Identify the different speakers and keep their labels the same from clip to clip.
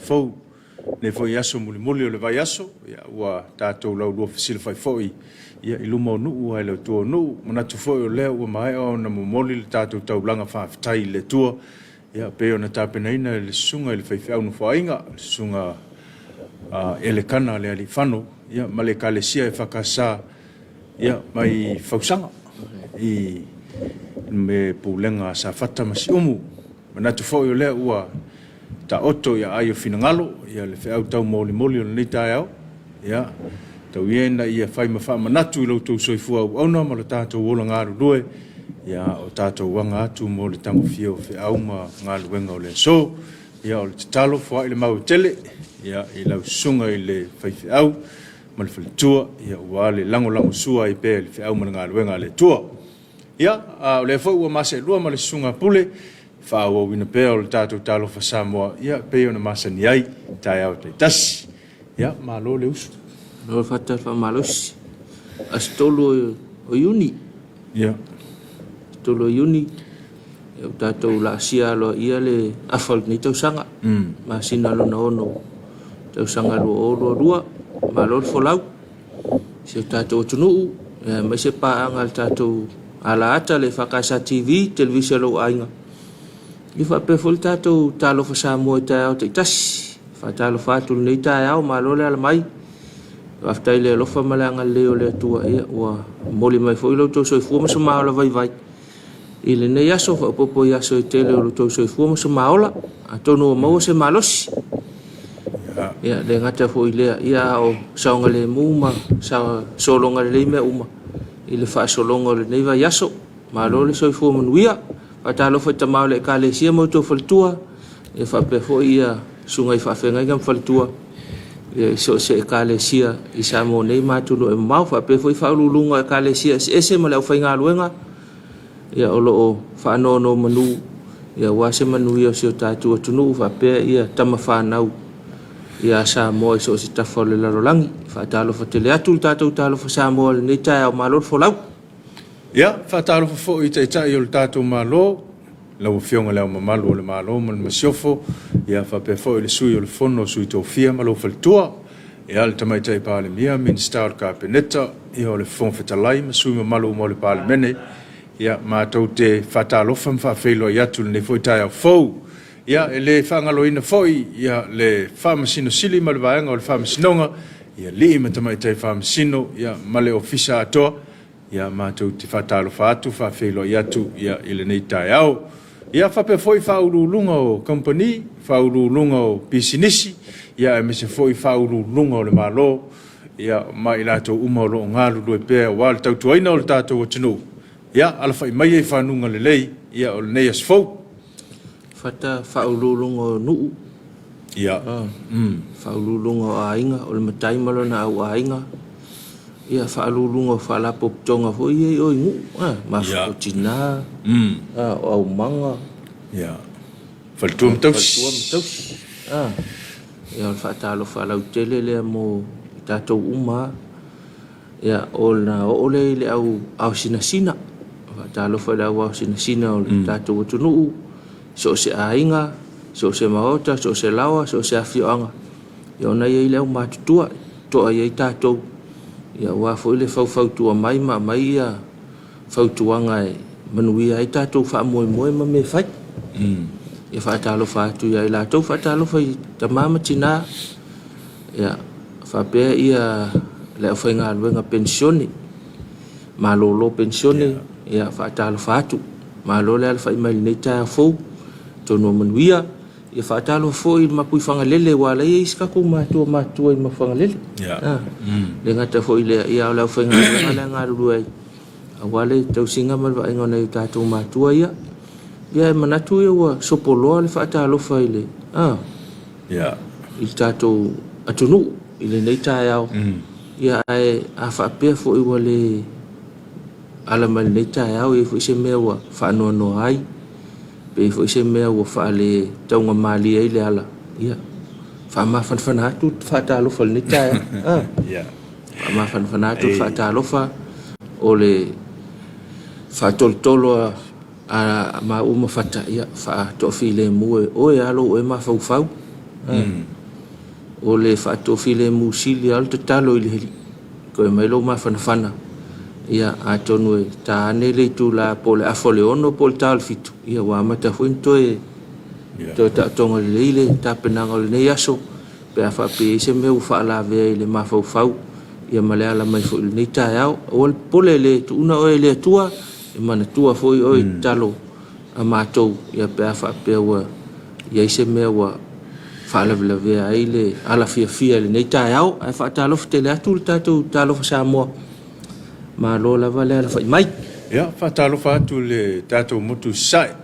Speaker 1: fou, lenei foi aso mulimuli o le vaiaso, ia, ua tatou laulua fesilafai foi ia, i luma o nuu ae le o tua o nuu. Manatu foi o lea ua maea ona momoli le tatou taulaga faafetai i le Atua, ia, pei ona tapenaina e le susuga i le faifeau nofoaiga, le susuga Elekana a le Aliifano, ia, ma le Ekalesia EFKS, ia, mai Fausaga i me pulega a Safata ma Siumu. Manatu foi o lea ua taoto i aai o finagalo ia le feau taumolimoli o lenei taeao, ia, tau ia ina ia fai ma faamanatu i lo outou soifua auauna ma lo tatou ola galulue, ia, o tatou aga atu mo le tagofia o feau ma galuega o le aso. Ia, o le tatalo, foai le mau e tele, ia, i lau susuga i le faifeau ma le faletua, ia, aua le lagolagosua ai pea i le feau ma le galuega a le Atua. Ia, a o lea foi ua ma seelua ma le susuga Pule, faaauauina pea o le tatou Talofa Samoa, ia, pei ona masani ai i taeao taitasi. Ia, malo le usu.
Speaker 2: Malo le faatali faamalosi. Aso 3 o Iuni.
Speaker 1: Ia.
Speaker 2: Aso 3 o Iuni, ua tatou laasia aloaia le afa o lenei tausaga. Masina lona ono, tausaga 2022. Malo le folau i si o tatou atunuu, aemaise paaga a le tatou alaata, le EFKS TV, televise a lou aiga. Ia faapea foi le tatou Talofa Samoa i taeao taitasi. Faatalofa atu i lenei taeao, malo le ala mai. Faafetai i le alofa ma le agalelei o le Atua, ia ua momoli mai foi lo outou soifua ma so maola vaivai i lenei aso, faaopoopo i aso e tele o lo outou soifua ma so maola. Atonu ua maua se malosi. Ia, le gata foi i lea, ia a o saogalemu ma sologa lelei mea uma i le faasologa o lenei vaiaso. Malo le soifua manuia. Faatalofa i tama o le Ekalesia ma outou faletua, ia faapea foi ia susuga i faafeagaiga ma faletua ia i so o se Ekalesia i Samoa nei ma atunuu e mamao, faapea foi faauluuluga o Ekalesia eseese ma le aufaigaluega ia o lo o faanonomanu ia aua se manuia o si o tatou atunuu faapea ia tama fanau ia Samoa i so o se tafa o le lalolagi. Faatalofa tele atu le tatou Talofa Samoa i lenei taeao, malo le folau.
Speaker 1: Ia, faatalofa foi i Taitai o le tatou Malo, lau Afioga i Le Ao Mamalu o le Malo ma le Masiofo, ia faapea foi le Sui o le Fono a Sui Tofia ma lou faletua, ia le Tamaitai Palemia, Minisita o le Kapeneta, ia o le Fofoga Fetalai ma sui usufono mamalu uma o le Palemene, ia matou te faatalofa ma faafeiloai atu i lenei foi taeao fou. Ia, e le faagaloina foi ia le Faamasino Sili ma le Vaega o le Faamasinoga, i alii ma tamaitai faamasino, ia, ma le Ofisa atoa, ia, matou te faatalofa atu, faafeiloai atu, ia, i lenei taeao. Ia, faapea foi faauluuluga o kamupani, faauluuluga o pisinisi, ia, aemaise foi faauluuluga o le Malo, ia, ma i latou uma o lo o galulue pea aua le tautuaina o le tatou atunuu. Ia, alafai maia i fanuga lelei, ia, o lenei aso fou.
Speaker 2: Fata faauluuluga o nuu.
Speaker 1: Ia.
Speaker 2: Faauluuluga o aiga, o le matai ma lona au aiga. Ia, faauluuluga o faalapotopotoga foi ia i o i nuu, mafuta o tina, o aumaga.
Speaker 1: Ia. Faletua ma tausi.
Speaker 2: Faletua ma tausi. Ia, o le faatalofa lautele lea mo i tatou uma. Ia, ona oo lea i le au aosinasina. Faatalofa i le au aosinasina o le tatou atunuu, so o se aiga, so o se maota, so o se laoa, so o se afioaga. Ia, ona i ai le aumatutua, toa i ai tatou, ia, aua foi le faufautua mai ma aumai ia fautuaga e manuia ai tatou faamoemoe ma mea fai. Ia faatalofa atu ia i latou, faatalofa i tama ma tina. Ia, faapea ia le aufaigaluega penisione, malolo penisione, ia faatalofa atu. Malo le alafai mai i lenei taeao fou, atonu ua manuia. Ia faatalofa foi i le Mapuifagalele, aua o la e i ai isi tatou matua matutua i le Mapuifagalele.
Speaker 1: Yeah.
Speaker 2: Le gata foi i lea, ia o le aufaigaluega lea e galulue ai, aua le tausiga ma le vaaiga o nai o tatou matua ia. Ia e manatu ia ua sopoloa le faatalofa i le,
Speaker 1: Yeah.
Speaker 2: I le tatou atunuu i lenei taeao. Ia ae a faapea foi ua le ala mai lenei taeao, e i ai foi se mea ua faanoanoa ai, pe i ai foi se mea ua faale taugamalie ai le ala, ia faamafanafana atu le faatalofa i lenei taeao. Ah.
Speaker 1: Yeah.
Speaker 2: Faamafanafana atu le faatalofa o le faatolotolo a A maua ma Fata, ia, faatoafilemu e oe lava lou oe mafaufau. O le faatoafilemu sili lava o le tatalo i le Alii, toe aumai lou mafanafana, ia, atonu e ta ane le itula po o le afa o le 6 po o le ta o le 7, ia ua amata foi ona toe toe taotoga lelei le tapenaga o lenei aso, pe a faapea e i ai se mea ua faalavea i le mafaufau, ia ma le ala mai foi i lenei taeao. Aua le popole, e le tuuna oe e le Atua, e manatua foi oe i tatalo a matou, ia pe a faapea ua i ai se mea ua faalavelavea ai le alafiafia i lenei taeao. Ae faatalofa tele atu le tatou Talofa Samoa, malo lava le alafai mai.
Speaker 1: Ia, faatalofa atu i le tatou motu i Sasae,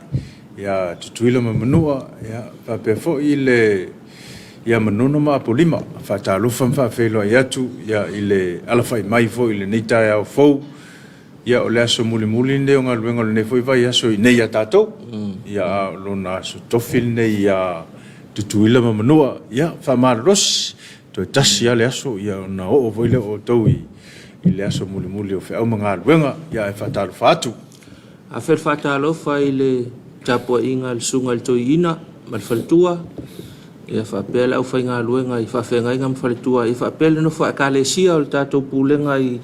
Speaker 1: ia Tutuila ma Manua, ia, faapea foi le ia Manono ma Apolima. Faatalofa ma faafeiloai atu ia i le alafai mai foi i lenei taeao fou. Ia, o le aso mulimuli lenei o galuega o lenei foi vaiaso i inei ia tatou. Ia, a o lona aso tofi lenei ia Tutuila ma Manua. Ia, faamalolosi, toe tasi lava le aso, ia ona oo foi lea o outou i le aso mulimuli o feau ma galuega. Ia, ae faatalofa atu.
Speaker 2: Afe le faatalofa i le tapuaiga a le Susuga i le Toeaina ma le Faletua, ia faapea le aufaigaluega i faafeagaiga ma faletua, ia faapea le nofo a Ekalesia o le tatou pulega i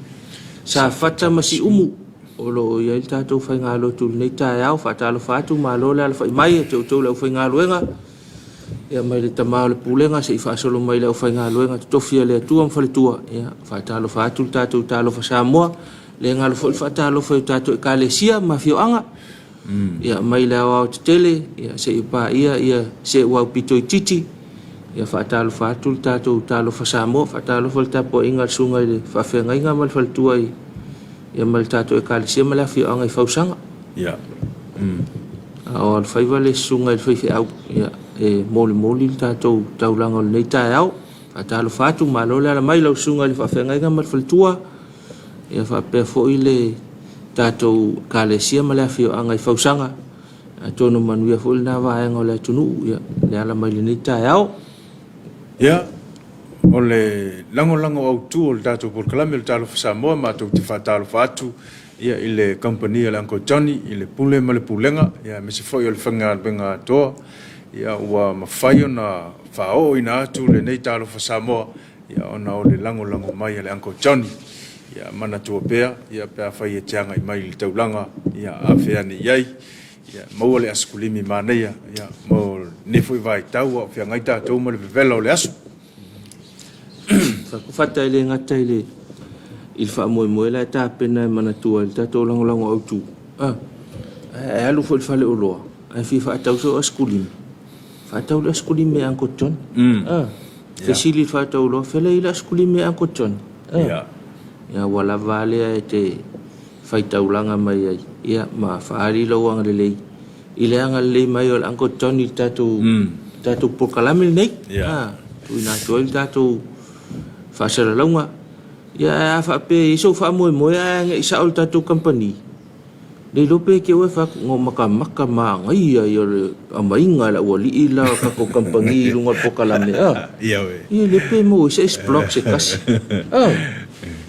Speaker 2: Safata ma Siumu o lo o i ai le tatou faigalotu i lenei taeao. Faatalofa atu, malo le alafai mai ia te outou le aufaigaluega, ia mai le tama o le pulega se i faasolo mai le aufaigaluega totofi a le Atua ma faletua. Ia faatalofa atu le tatou Talofa Samoa, le galo foi le faatalofa i tatou Ekalesia ma afioaga. Ia mai le aoaotetele ia seia paia ia se uaupito itiiti. Ia faatalofa atu le tatou Talofa Samoa, faatalofa le tapuaiga a le susuga i le faafeagaiga ma le faletua i ia ma le tatou Ekalesia ma le afioaga i Fausaga.
Speaker 1: Ia.
Speaker 2: A o alofaiva le susuga i le faifeau, ia e molimoli le tatou taulaga o lenei taeao. Faatalofa atu, malo le ala mai lau susuga i le faafeagaiga ma le faletua. Ia faapea foi le tatou Ekalesia ma le afioaga i Fausaga, atonu manuia foi lena vaega o le atunuu, ia, le ala mai lenei taeao.
Speaker 1: Ia, o le lagolago autu o le tatou polokalame o le Talofa Samoa, matou te faatalofa atu ia, i le kamupani a le Uncle Johnny, i le Pule ma le Pulega, ia, aemaise foi o le faigaluega atoa, ia, ua mafai ona faaooina atu lenei Talofa Samoa Ia, ona o le lagolago mai a le Uncle Johnny. Ia, manatua pea, ia, pe afai e te agai mai i le taulaga, ia, afe ane i ai, ia, maua le asikulimi manaia, ia, mo lenei foi vaitau a o feagai tatou ma le vevela o le aso.
Speaker 2: Fata e le gata i le i le faamoemoe la e tapena e manatua i le tatou lagolago autu. Ah, ae alu foi i le faleoloa, ae fia faatau sou asikulimi. Faatau le asikulimi e Uncle Johnny. Ah. Fesili i le faatauloa, Fea i le asikulimi e Uncle Johnny?
Speaker 1: Ia.
Speaker 2: Ia, ua lava a lea e te faitaulaga mai ai, ia, ma faaali lou agalelei i le agalelei mai o le Uncle Johnny i le tatou, tatou polokalame lenei.
Speaker 1: Ia.
Speaker 2: Tuuina atu ai le tatou faasalalauga. Ia, ae a faapea e i ai sou faamoemoe ae agai sao i le tatou kamupani, Le iloa pe te oe fai atu, no makamaka manaia ia o le aumaiga e le aualii la o tatou kamupani i luga o le polokalame a.
Speaker 1: Ia oe.
Speaker 2: Ia le pe maua ai se ice block se tasi. A.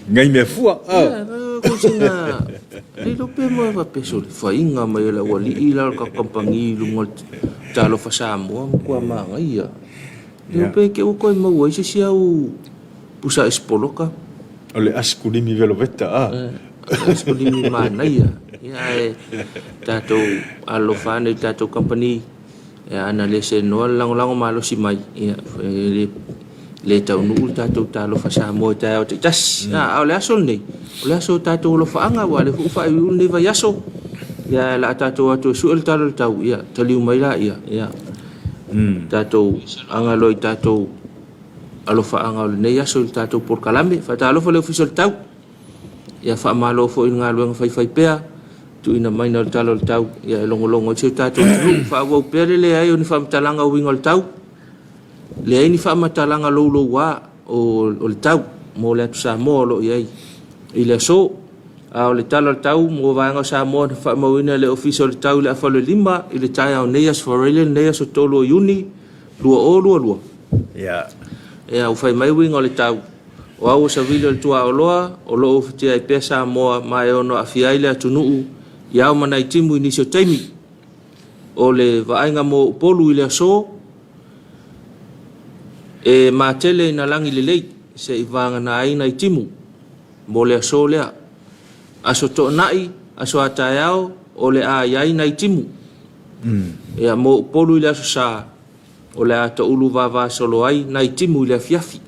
Speaker 1: Ngai mea fua a.
Speaker 2: Ia, ko sina le iloa pe maua faapea sole faiga mai e le aualii la o le tatou kamupani i luga o le Talofa Samoa matua manaia. Le iloa pe te ua toe maua ai se isi au pusa ice poloka.
Speaker 1: O le asikulimi veloveta a.
Speaker 2: Asikulimi manaia. Ia ae tatou alolofa ane i le tatou kamupani, ia ana le seanoa le lagolago malosi mai, ia e le taunuu le tatou Talofa Samoa i taeao taitasi. A o le aso lenei, o le aso o tatou alofaaga, aua o lea foi ua faaiuiu lenei vaiaso. Ia ae o le a tatou o atu e sue le tala o le tau, ia taliu mai laia, ia tatou aga loa i tatou alofaaga o lenei aso i le tatou polokalame. Faatalofa le Ofisa o le Tau, ia faamalo foi i le galuega faifaipea tuuina mai o le tala o le tau, ia e logologo ai si o tatou atunuu. Faaauau pea le leai o ni faamatalaga uiga o le tau, leai ni faamatalaga louloua o le tau mo le atu Samoa o lo o i ai i le aso. A o le tala o le tau mo vaega o Samoa na faamauina e le Ofisa o le Tau i le afa o le 5 i le taeao nei Aso Faraile lenei aso 3 o Iuni 2022.
Speaker 1: Ia.
Speaker 2: Ia, ua fai mai uiga o le tau, o au o savili o le tuaoloa, o lo o ufitia ai pea Samoa ma e ono aafia ai le atunuu i ao ma nai timu i nisi o taimi. O le vaaiga mo Upolu i le aso. E matele ina lagi lelei se'i vagana ai nai timu mo le aso lea. Aso Toonai, aso a taeao, o le a i ai nai timu. Ia, mo Upolu i le Aso Sa, o le a toulu vavasolo ai nai timu i le afiafi.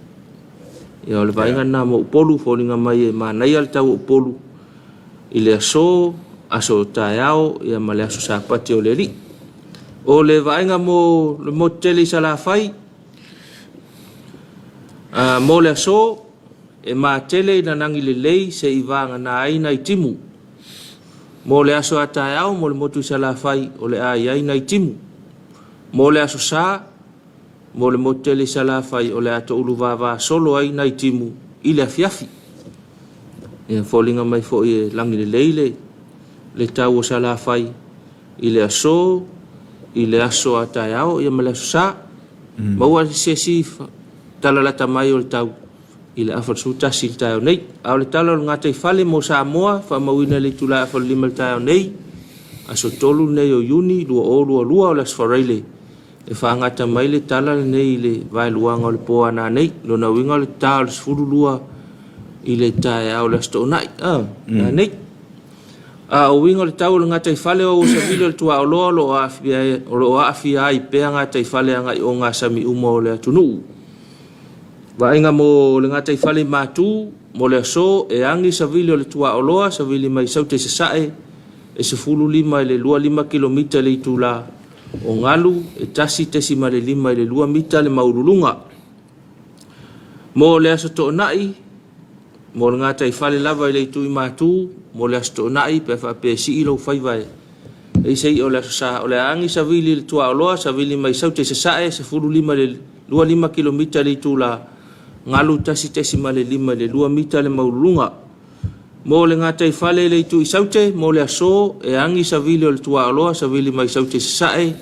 Speaker 2: Ia, o le vaaiga lena mo Upolu, foliga mai e manaia le tau o Upolu i le aso, aso taeao, ia ma le aso Sapati o le Alii. O le vaaiga mo le motu tele i Salafai, mo le aso, e matele i nanagi lelei se'i vagana ai nai timu. Mo le aso a taeao mo le motu i Salafai, o le a i ai nai timu. Mo le aso Sa, mo le motu tele i Salafai, o le a toulu vavasolo ai nai timu i le afiafi. Ia foliga mai foi e lagi lelei le le tau o Salafai i le aso, i le aso a taeao ia ma le aso Sa. Maua se isi tala lata mai o le tau i le afa 11 i le taeao nei. A o le tala o le gataifale mo Samoa, faamauina i le itula e afa o le 5 i le taeao nei, aso 3 lenei o Iuni 2022, o le Aso Faraile, e faagata mai le tala lenei i le vaeluaga o le po a nanei. Lona uiga o le ta o le 12 i le taeao o le Aso Toonai, nanei. A o uiga o le tau o le gataifale o Auosavili o le Tuaoloa o lo o aafia ai pea gataifale agai ogasami uma o le atunuu. Vaaiga mo le gataifale i Matu, mo le aso, e agi savili o le Tuaoloa, savili mai Saute i Sasae, e 15 i le 25 kilomita i le itula, o galu e 1.5 i le 2 mita le maualuluga. Mo le Aso Toonai, mo le gataifale lava i le itu i Matu, mo le Aso Toonai pe a faapea e sii lou faiva e ai se i'a o le Aso Sa, o le a agi savili i le Tuaoloa, savili mai Saute i Sasae, 15 i le 25 kilomita i le itula, galu 1.5 i le 2 mita le maualuluga. Mo le gataifale i le itu i Saute, mo le aso, e agi savili o le Tuaoloa, savili mai Saute i Sasae,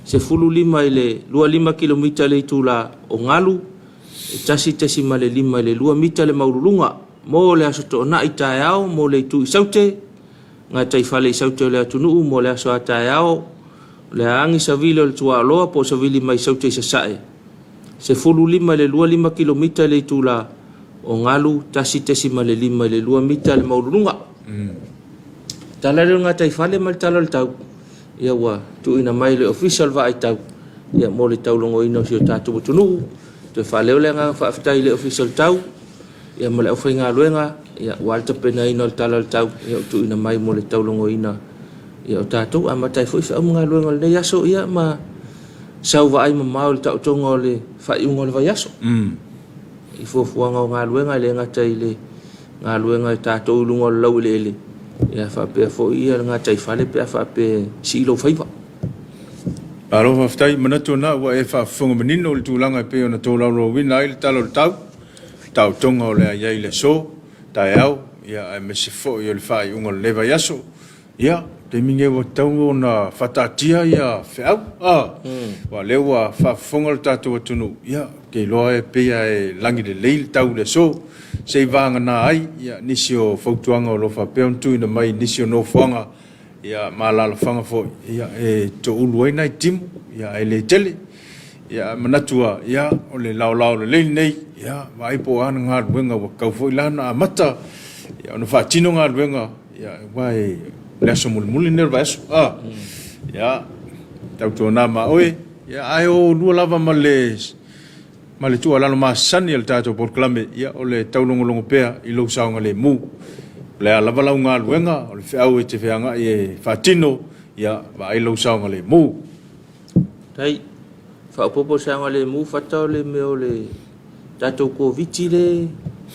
Speaker 2: 15 i le 25 kilomita i le itula o galu, e 1.5 i le 2 mita le maualuluga. Mo le Aso Toonai taeao, mo le itu i Saute, gataifale i Saute o le atunuu, mo le aso a taeao, o le a agi savili o le Tuaoloa po o savili mai Saute i Sasae, 15 i le 25 kilomita i le itula o galu 1.5 i le 2 mita le maualuluga. Tala lea o le gataifale ma le tala o le tau, ia ua tuuina mai le Ofisa o le Vaai Tau ia mo le taulogoina o si o tatou atunuu. Toe faaleo le agaga faafetai i le Ofisa o le Tau ia ma le aufaigaluega ia aua le tapenaina o le tala o le tau ia ua tuuina mai mo le taulogoina ia o tatou. Amata ai foi feau ma galuega o lenei aso ia ma sau vaai mamao i le taotoga o le faaiuga o le vaiaso. I fuafuaga o galuega e le gata i le galuega e tatou i luga o le laueleele, ia faapea foi ia le gataifale pe a faapea e sii lou faiva.
Speaker 1: Malo faafetai, manatu lena ua e faafofoga manino i le tulaga e pei ona tolaulauina ai le Tala o le Tau, taotoga o le a i ai i le aso, taeao, ia aemaise foi o le faaiuga o lenei vaiaso. Ia, taimi nei ua tatau ona faataatia ia feau, a, aua o lea ua faafofoga le tatou atunuu, ia, ou te iloa e pei lava e lagi lelei le tau i le aso, se i vagana ai ia nisi o fautuaga o lo o faapea ona tuuina mai i nisi o nofoaga, ia, ma alaalafaga foi, ia, e toulu ai nai timu, ia, ae le tele. Ia, ae manatu lava, ia, o le laolao lelei lenei, ia, vaai po o a ni galuega ua tatau foi la ona amata, ia, ona faatino galuega, Ia, aua e le aso mulimuli lenei o le vaiaso. A, ia, tautuana ma oe, ia, ae o lua lava ma le, ma le tuualalo masani a le tatou polokalame, ia, o le taulogologo pea i lou saogalemu. O le a lava lau galuega, o le feau e te feagai e faatino, ia, vaai lou saogalemu.
Speaker 2: Tai, faaopoopo le saogalemu, fata o le mea o le tatou Koviti le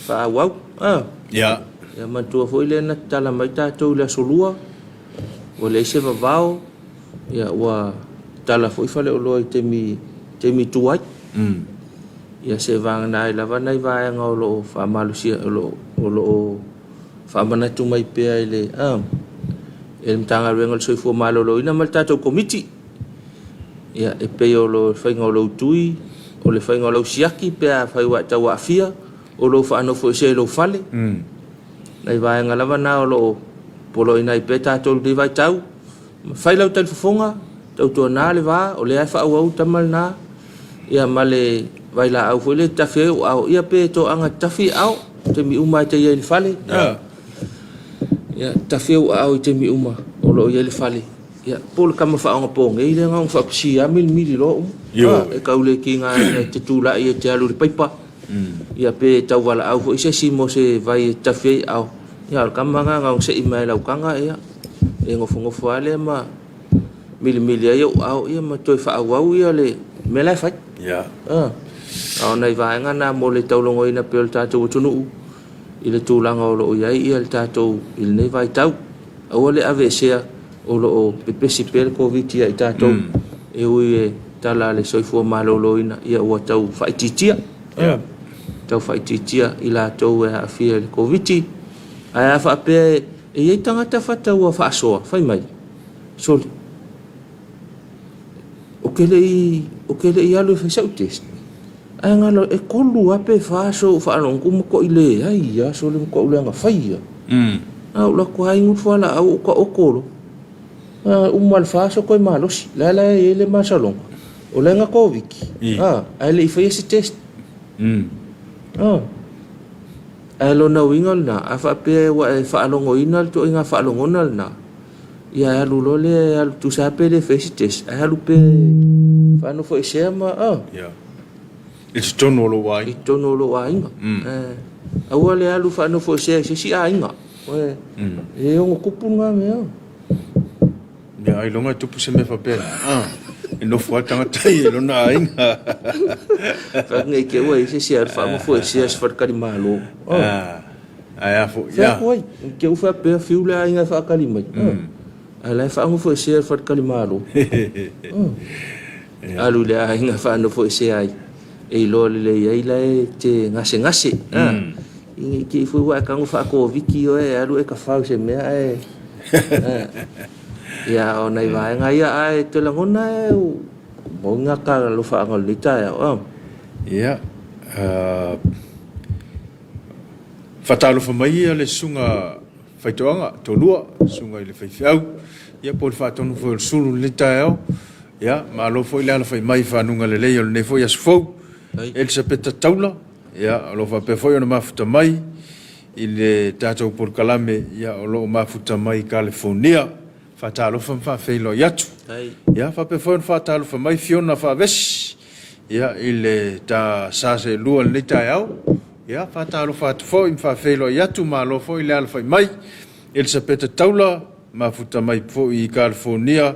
Speaker 2: faaauau. Ah.
Speaker 1: Ia.
Speaker 2: Ia manatua foi lea na tatala mai tatou i le aso Lua, ua leai se vavao, ia ua tatala foi faleoloa i taimi, taimi tuai. Ia se vagana ai lava nai vaega o lo o faamalosia, o lo o, o lo o faamanatu mai pea i le, ah, e le Matagaluega o le Soifua Maloloina ma le tatou Komiti. Ia, e pei o le faiga o lou tui, o le faiga o lau siaki pe afai ua e tau aafia, o lou faanofoesea i lou fale. Nai vaega lava na o lo o poloaiina ai pea tatou i lenei vaitau. Fai lau talifofoga, tautuana le va, o lea e faaauau le tama lena, ia ma le vailaau foi lea e tafi ai ou aao, ia pe toaga tafi aao i taimi uma e te i ai i le fale. Ia tafi ou aao i taimi uma o lo o i ai i le fale. Ia po o le tama faaonapogei lea na ona faapisi lava milimili loa uma. E tau le tigaina e te tulai e te alu i le paipa. Ia pe tau valaau foi se isi mo se vai e tafi ai aao. Ia a o le tama lena na ona sei mai lava i lau taga ia e nofonofo lava lea ma milimili ai ou aao ia ma toe faaauau ia le mea la e fai.
Speaker 1: Ia.
Speaker 2: A o nai vaega na mo le taulagoina pea o le tatou atunuu i le tulaga o lo o i ai ia le tatou i lenei vaitau. Aua le aveesea o lo o pepesi pea le Koviti ia i tatou e ui e tala a le soifua maloloina ia ua tau faaitiitia.
Speaker 1: Ia.
Speaker 2: Tau faaitiitia i latou e aafia i le Koviti. Ae a faapea e i ai tagata fata ua faasoa, fai mai, Sole, ou te le i, ou te le i alu e fai sau test, ae galo e 3 lava pe 4 aso ou faalogo atu matuai leai lava sole matuai ou leaga fai lava. A ou alu atu lava inu le fualaau ou taoto loa. A uma le 4 aso toe malosi. La la e i ai le masalosaloga, o la e na Koviti, ae le i faia se test. Ae lona uiga lena, a faapea ua e faalogoina le ituaiga faalogona lena, ia e alu loa lea e alu tusa lava pe le faia se test, ae alu pea e faanofoesea ma a.
Speaker 1: Ia. I totonu o lou aiga.
Speaker 2: I totonu o lou aiga. Aua le alu faanofoesea i se isi aiga. E ono tupu lena mea.
Speaker 1: Ia, ailoga e tupu se mea faapena. E nofo lava le tagata ia i lona aiga.
Speaker 2: Fai nei te ua i se isi alu faanofoesea i se faletalimalo.
Speaker 1: Ae a foi.
Speaker 2: Fai atu ai, te u faapea fiu le aiga e faatali mai. Ae la e faanofoesea i le faletalimalo. Alu i le aiga e faanofoesea ai, e iloa lelei ai la e te gasegase. Ne i te i foi ua e tago faa-Koviti oe e alu e tafau i se mea ae... Ia, o nai vaega ia, ae toe lagona e moni ngā alofaaga o lenei taeao.
Speaker 1: Ia, faatalofa mai ia le susuga faitoaga toalua, susuga i le faifeau, ia po o le faatonu foi o le sulu i lenei taeao. Ia, malo foi le alafai mai i fanuga lelei o lenei foi aso fou. Elisapeta Taula, ia, o lo o faapea foi ona mafuta mai i le tatou polokalame, ia, o lo o mafuta mai i Kalifonia. Faatalofa ma faafeiloai atu. Ia, faapea foi ona faatalofa mai Fiona Faavesi, ia, i le ta sa seelua i lenei taeao. Ia, faatalofa atu foi ma faafeiloai atu, malo foi le alafai mai. Elisapeta Taula, mafuta mai foi i Kalifonia,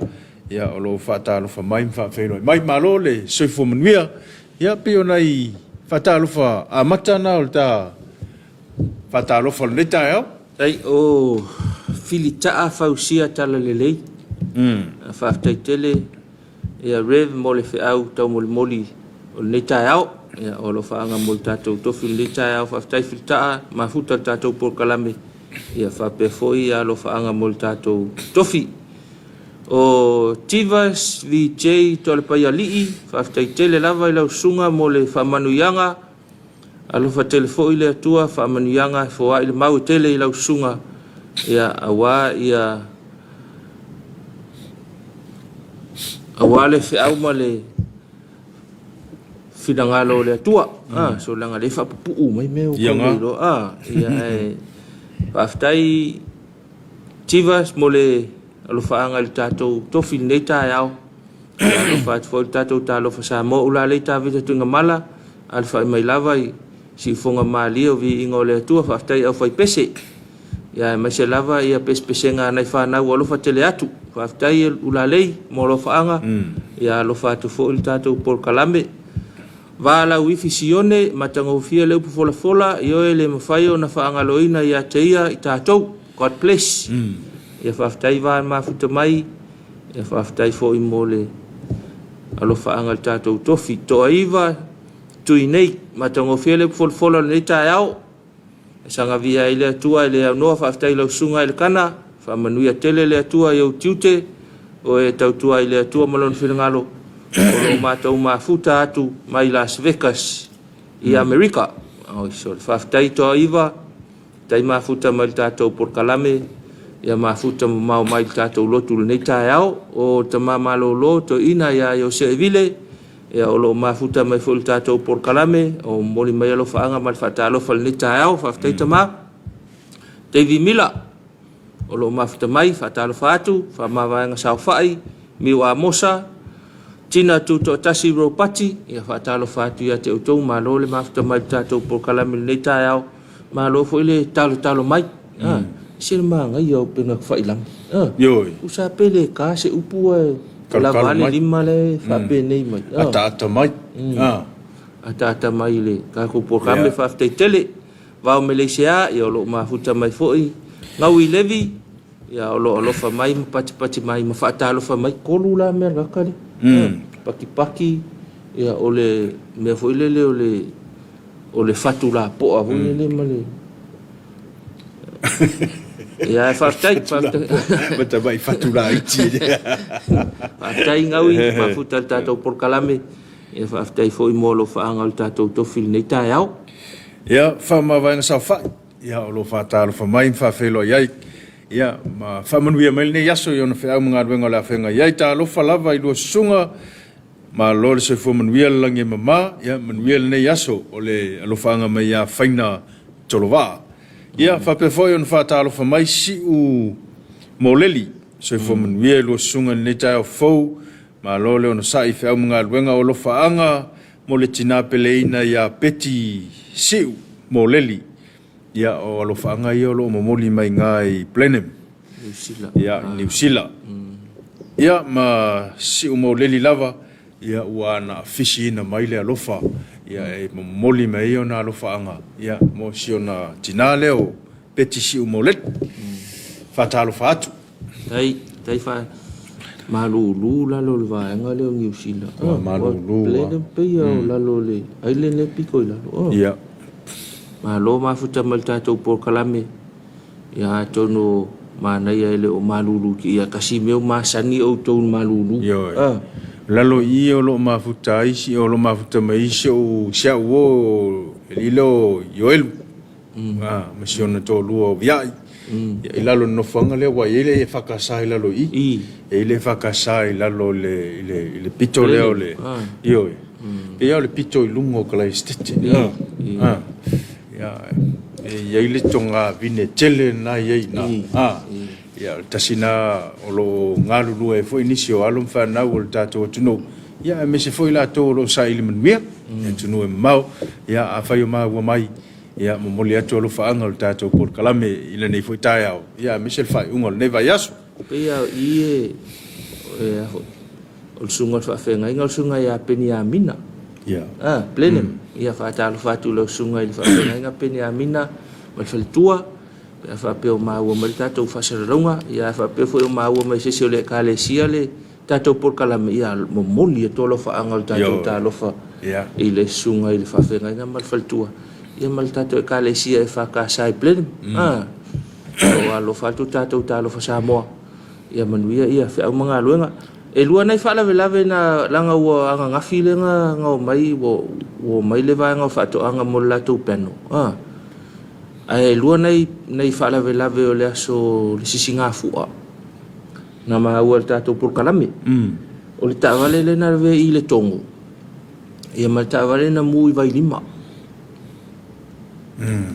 Speaker 1: ia, o lo o faatalofa mai ma faafeiloai mai. Malo le soifua manuia. Ia, pei o nai faatalofa amata na o le ta faatalofa o lenei taeao.
Speaker 2: Ai, o Filitaa Fausia Talalelei. Faafetai tele ia Rev mo le feau taumolimoli o lenei taeao. Ia, o alofaaga mo le tatou tofi i lenei taeao. Faafetai Filitaa, mafuta le tatou polokalame. Ia faapea foi ia alofaaga mo le tatou tofi. O Tivas VJ Toalepaialii, faafetai tele lava i lau susuga mo le faamanuiaga. Alofa tele foi le Atua, faamanuiaga e foai le mau e tele i lau susuga, ia aua ia aua le feau ma le finagalo o le Atua. Ah, so leaga lea e faapupuu mai mea ua
Speaker 1: Ia
Speaker 2: tau
Speaker 1: nga.
Speaker 2: le iloa. Ah, ia ae faafetai Chivas mo le alofaaga i le tatou tofi i lenei taeao. Ia alofa atu foi i le tatou Talofa Samoa Ulalei Tavita Tuigamala, alafai mai lava i siufoga malie o viiga o le Atua, faafetai i aufaipese. Ia aemaise lava ia pesepesega a nai fanau ua alofa tele atu. Faafetai Ulalei mo alofaaga. Ia alofa atu foi i le tatou polokalame. Va lau ifi Sione, matagofie le upu folafola, ioe le mafai ona faagaloina ia te ia i tatou. God bless. Ia faafetai va mafuta mai, ia faafetai foi mo le alofaaga i le tatou tofi. Toaiva tui nei, matagofie le upu folafola o lenei taeao. E sagavia ai le Atua e le aunoa, faafetai i lau susuga Elekana, faamanuia tele le Atua i ou tiute, o e tautua ai le Atua ma lona finagalo, o lo o matou mafuta atu mai Las Vegas i Amerika. Oi, sole. Faafetai Toaiva, tai mafuta mai le tatou polokalame, ia mafuta mamao mai le tatou lotu i lenei taeao. O tama malolo toeaina ia Iose Evile, Ia, o lo o mafuta mai foi i le tatou polokalame, o momoli mai alofaaga ma le faatalofa i lenei taeao. Faafetai tama. Davy Mila, o lo o mafuta mai, faatalofa atu, faamavaega saofai, Miu Amosa, Tina Tutoatasi Ropati, ia faatalofa atu ia te outou, malo le mafuta mai i le tatou polokalame i lenei taeao. Malo foi le talotalo mai. Mm. Se le manaia o upega tafailagi. Ah.
Speaker 1: Ioe.
Speaker 2: Tusa pe le ta se upu ae lava le lima le faapenei mai.
Speaker 1: Ah. Ataata mai. Ah.
Speaker 2: Ataata mai i le tatou polokalame. Yeah. Faafetai tele. Vao Meleisea, ia o lo o mafuta mai foi. Gaui Levi, ia o lo o alofa mai ma patipati mai ma faatalofa mai. Kolu la mea laka le. Pakipaki, ia o le mea foi lele o le o le fatu lapoa foi lele ma le Ia, faafetai, faafetai.
Speaker 1: Ma tamai fatu laiti.
Speaker 2: Faafetai Gaui, mafuta le tatou polokalame. Ia faafetai foi mo alofaaga o le tatou tofi i lenei taeao.
Speaker 1: Ia, faamavaega saofai. Ia, o lo o faatalofa mai ma faafeiloai ai. Ia, ma faamanuia mai lenei aso i ona feau ma galuega o le a feagai ai. Talofa lava i lua susuga. Malo le soifua manuia le lagi e mama, ia manuia lenei aso o le alofaaga mai ia Faina Tolovaa. Ia faapea foi ona faatalofa mai Siu Moleli, soifua manuia i lua susuga i lenei taeao fou, malo le onosai i feau ma galuega o alofaaga mo le tina peleina ia Peti Siu Moleli. Ia o alofaaga ia o lo o momoli mai iga i Blenheim.
Speaker 2: Niu Sila.
Speaker 1: Ia, i Niu Sila. Ia, ma Siumauleli lava, ia, ua ana fisiina mai le alofa, ia, e momoli mai ai ona alofaaga, ia, mo si ona tinā lea o Peti Siumauleli. Faatalofa atu.
Speaker 2: Tai, tai fa malulu lalo o le vaega lea o Niu Sila.
Speaker 1: Ua malulu.
Speaker 2: Lea pei o lalo o le island lea pito i lalo.
Speaker 1: Ia.
Speaker 2: Malo mafuta mai le tatou polokalame. Ia atonu o manaia e le o malulu ki ia kasi mea o masani outou i le malulu.
Speaker 1: Ioe. Ah. Lalo i i o lo o mafuta ai si o lo o mafuta mai ai si ou si au uo e alii lea o Ioelu. Ah, ma si ona toalua o Viai. Ia i lalo i le nofoaga lea ua i ai le EFKS i lalo i i. E i ai le EFKS i lalo i le i le i le pito lea o le ioe. Pei lava o le pito i luga o Kalaesetete. Ah. Ia, e i ai le togavine tele lena e i ai i ina. A, ia, o le tasi lena o lo o galulue ai foi nisi o alo ma fanau o le tatou atunuu, ia, aemaise foi latou o lo o saili manuia i atunuu e mamao. Ia, afai o maua mai, ia, momoli atu alofaaga o le tatou polokalame i lenei foi taeao, ia, aemaise le faaiuga o lenei vaiaso.
Speaker 2: E pei lava o i e, e a foi, o le susuga o le faafeagaiga o le susuga ia Peniamina.
Speaker 1: Ia.
Speaker 2: Ah, Blenheim. Ia faatalofa atu i lau susuga i le faafeagaiga Peniamina ma le faletua. Pe a faapea o maua mai le tatou faasalalauga, ia a faapea foi o maua mai se isi o le Ekalesia le tatou polokalame, ia momoli atu alofaaga o le tatou talofa i le susuga i le faafeagaiga ma le faletua, ia ma le tatou Ekalesia EFKS i Blenheim. Ah, o alofa atu tatou talofa Samoa. Ia manuia ia feau ma galuega. E lua nai faalavelave na leaga ua ananafi lea na na omai ua ua omai le vaega o faatoaga mo le latou panel a. Ae lua nai nai faalavelave o le aso le sisigafua na maua i le tatou polokalame. O le taavale lea na lavea i le Togo ia ma le taavale na mu i Vailima.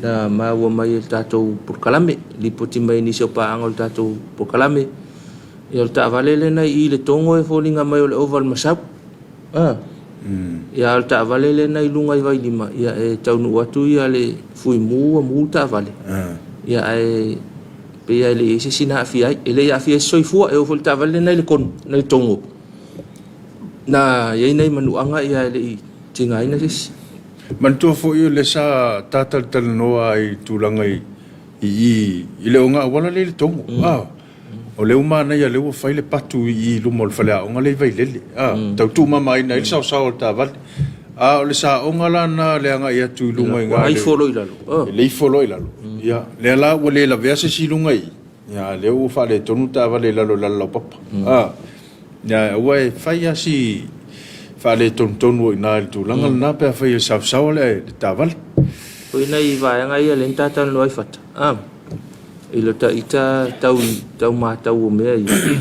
Speaker 2: Na maua mai e le tatou polokalame, lipoti mai e nisi o paaga o le tatou polokalame. Ia o le taavale lea na i i le Togo e foliga mai o le ova o le masau. A. Ia a o le taavale lea na i luga i Vailima, ia e taunuu atu ia le Fuimu ua mu le taavale. Ia ae pei lava e le i i ai se isi na aafia ai. E le i aafia ai se soifua, e oo foi i le taavale lea na i le Konu, na i le Togo. Na i ai nai manuaga ia ae le i tigaina se isi.
Speaker 1: Manatua foi o lea sa ta talatalanoa ai i tulaga i i i le ogaauala lea i le Togo. A, o lea ua manaia lea ua fai le patu i i luma o le faleaoga lea i Vailele. A, tau tuumamaina ai le saosao o le taavale. A o le saoga la lena le agai atu i luga i
Speaker 2: ina i le, ifo loa i lalo.
Speaker 1: I le ifo loa i lalo. Ia, lea la ua le lavea se isi i luga i i. Ia, a lea ua faaletonu le taavale i lalo i le alalaupapa. A. Ia, aua e fai lava si faaletonutonu o i ina i le tulaga lena pe afai e saosaoa le taavale.
Speaker 2: Foi nai vaega ia lea na ta talanoa ai Fata, a, i lota ita tau, tau matau o mea ia,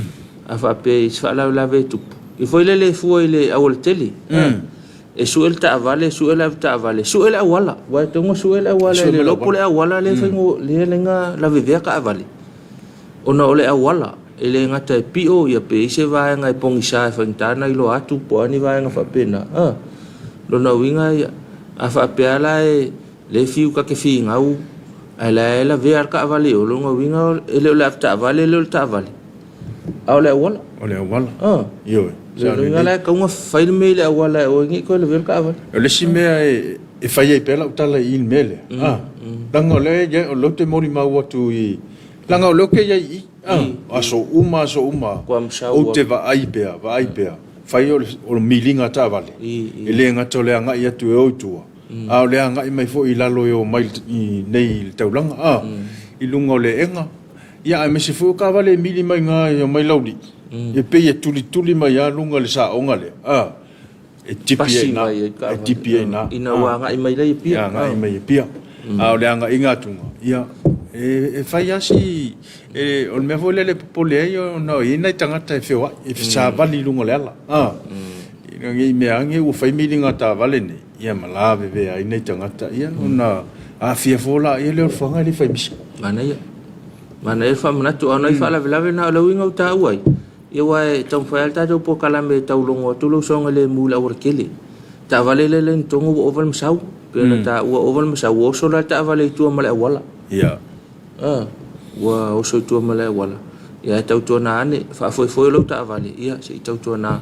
Speaker 2: a faapea i se faalavelave e tupu, I foi lele e fua i le aualatele. E sue le taavale, sue le avetaavale, sue le auala. Aua e tatau ona sue le auala, e le iloa po o le auala lea e fai, lea na lavevea taavale. Ona o le auala, e le gata e pio ia pe i ai se vaega e pogisa e faigata ona iloa atu po o a ni vaega faapena. A, lona uiga ia, a faapea la e le fiu ta te finau ae la e lavea le taavale i o, lona uiga e le o le avetaavale e le o le taavale, a o le auala.
Speaker 1: O le auala.
Speaker 2: A.
Speaker 1: Ioe.
Speaker 2: Lona uiga la e tatau ona fai le mea i le auala e aua ai ne i toe lavea le taavale.
Speaker 1: O le isi mea e fai ai pea lau tala i i le mea lea, a, leaga o lea o lea ou te molimau atu i, leaga o lea ou te i ai i i, a, aso uma aso uma, ou te vaai pea, vaai pea, fai o le miliga taavale, e le gata o le agai atu e o i tua, a o le agai mai foi i lalo e o mai i nei i le taulaga, a, i luga o le eega, ia aemaise foi o taavale e mili mai ina e omai laulii, e pei e tulituli mai lava luga i le saoga lea, a. E tipi ai ina, e tipi ai ina.
Speaker 2: Ina ua agai mai la i Apia.
Speaker 1: E agai mai i Apia. A o le agaiga atuga, ia, e fai lava si, o le mea foi lele e popole ai ona e i ai nai tagata e feoai, e savali i luga o le ala. Ina ne i mea ane ua fai miliga taavale nei, ia ma lavevea ai nai tagata, ia ona aafia fua laia lea o le fuaga e le fai misa.
Speaker 2: Manaia. Manaia le faamanatu, a o nai faalavelave na o le uiga ua taua ai, Ia aua e taumafai lava le tatou polokalame e taulogo atu le usoga le mu i le aualatele. Taavale lea e le tonu ua ova le masau. Pei ona taua ua ova le masau, ua oso la le taavale i tua ma le auala.
Speaker 1: Ia.
Speaker 2: A, ua oso i tua ma le auala. Ia ae tautuana ane, faafoefoe lau taavale, ia se i tautuana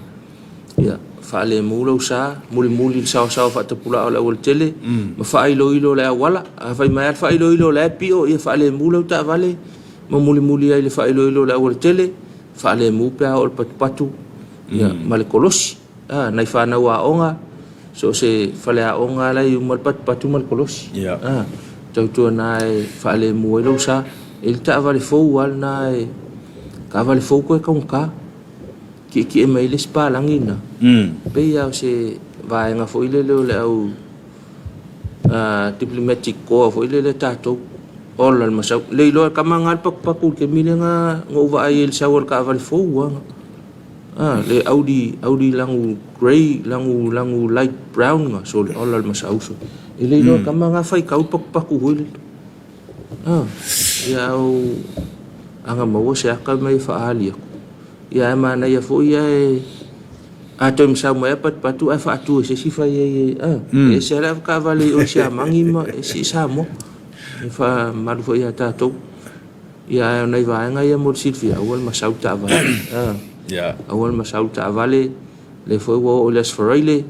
Speaker 2: ia faalemu lou sa, mulimuli le saosaoa faatapulaa o le aualatele ma faailoilo le auala. A fai mai lava le faailoilo o la e pio, ia faalemu lau taavale ma mulimuli ai le faailoilo o le aualatele. Faalemu pe a oo i le patupatu ia, ma le kolosi. A, nai fanau aoga, so o se faleaoga la e i uma le patupatu ma le kolosi.
Speaker 1: Yeah.
Speaker 2: A, tautuana e faalemu ai lou sa. E i ai le taavale fou lava lena e, taavale fou toe taugata. Tietie mai ai le isi palagi lena. Pei lava o se vaega foi lele o le au diplomatic corps foi lele tatou ola le masau. Le iloa e kama nga le patupatu i le taimi lea na ou vaai ai i le sau a le taavale fou lava. Le Audi, Audi lanu grey, lanu, lanu light brown nga, sole ola le masau. E le iloa e kama nga faitau le patupatu foi lele. Ia au ana maua se ata mai e faaali atu. Ia ae manaia foi ae a toe masau mai a patupatu ae faatu e se isi fai ai e a e ese lava le avetaavale i o i Siamani ma ese i Samoa e faamalu foi ia tatou. Ia ae o nai vaega ia mo le silafia aua le masau taavale. A aua le masau taavale lea foi ua oo i le Aso Faraile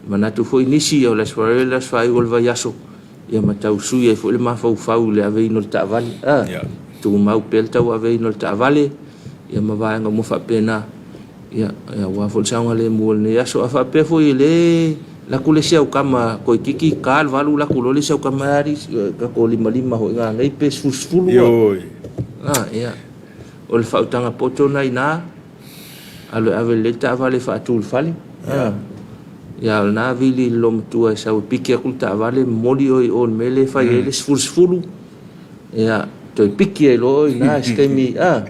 Speaker 2: manatu foi nisi o le Aso Faraile le aso faaiu o le vaiaso ia ma tau sui ai foi le mafaufau i le aveina o le taavale. A tumau pea le tauaveina o le taavale ia ma vaega uma faapena. Ia, aua foi le saogalemu o lenei aso. A faapea foi e le laku le isi aukama toeitiiti ta le 8 laku loa le isi aukama e ali tatou limalima foi nanei pe sefulu sefulu.
Speaker 1: Ioe.
Speaker 2: A, ia. O le faautaga poto lena i ina, alu e ave lelei le taavale e faatu i le fale. A, ia o lena vili i le loomatua e sau e piki atu le taavale, momoli oe i o i le mea lea e fai ai le sefulu sefulu. Ia, toe piki ai loa oe i ina i se taimi, a.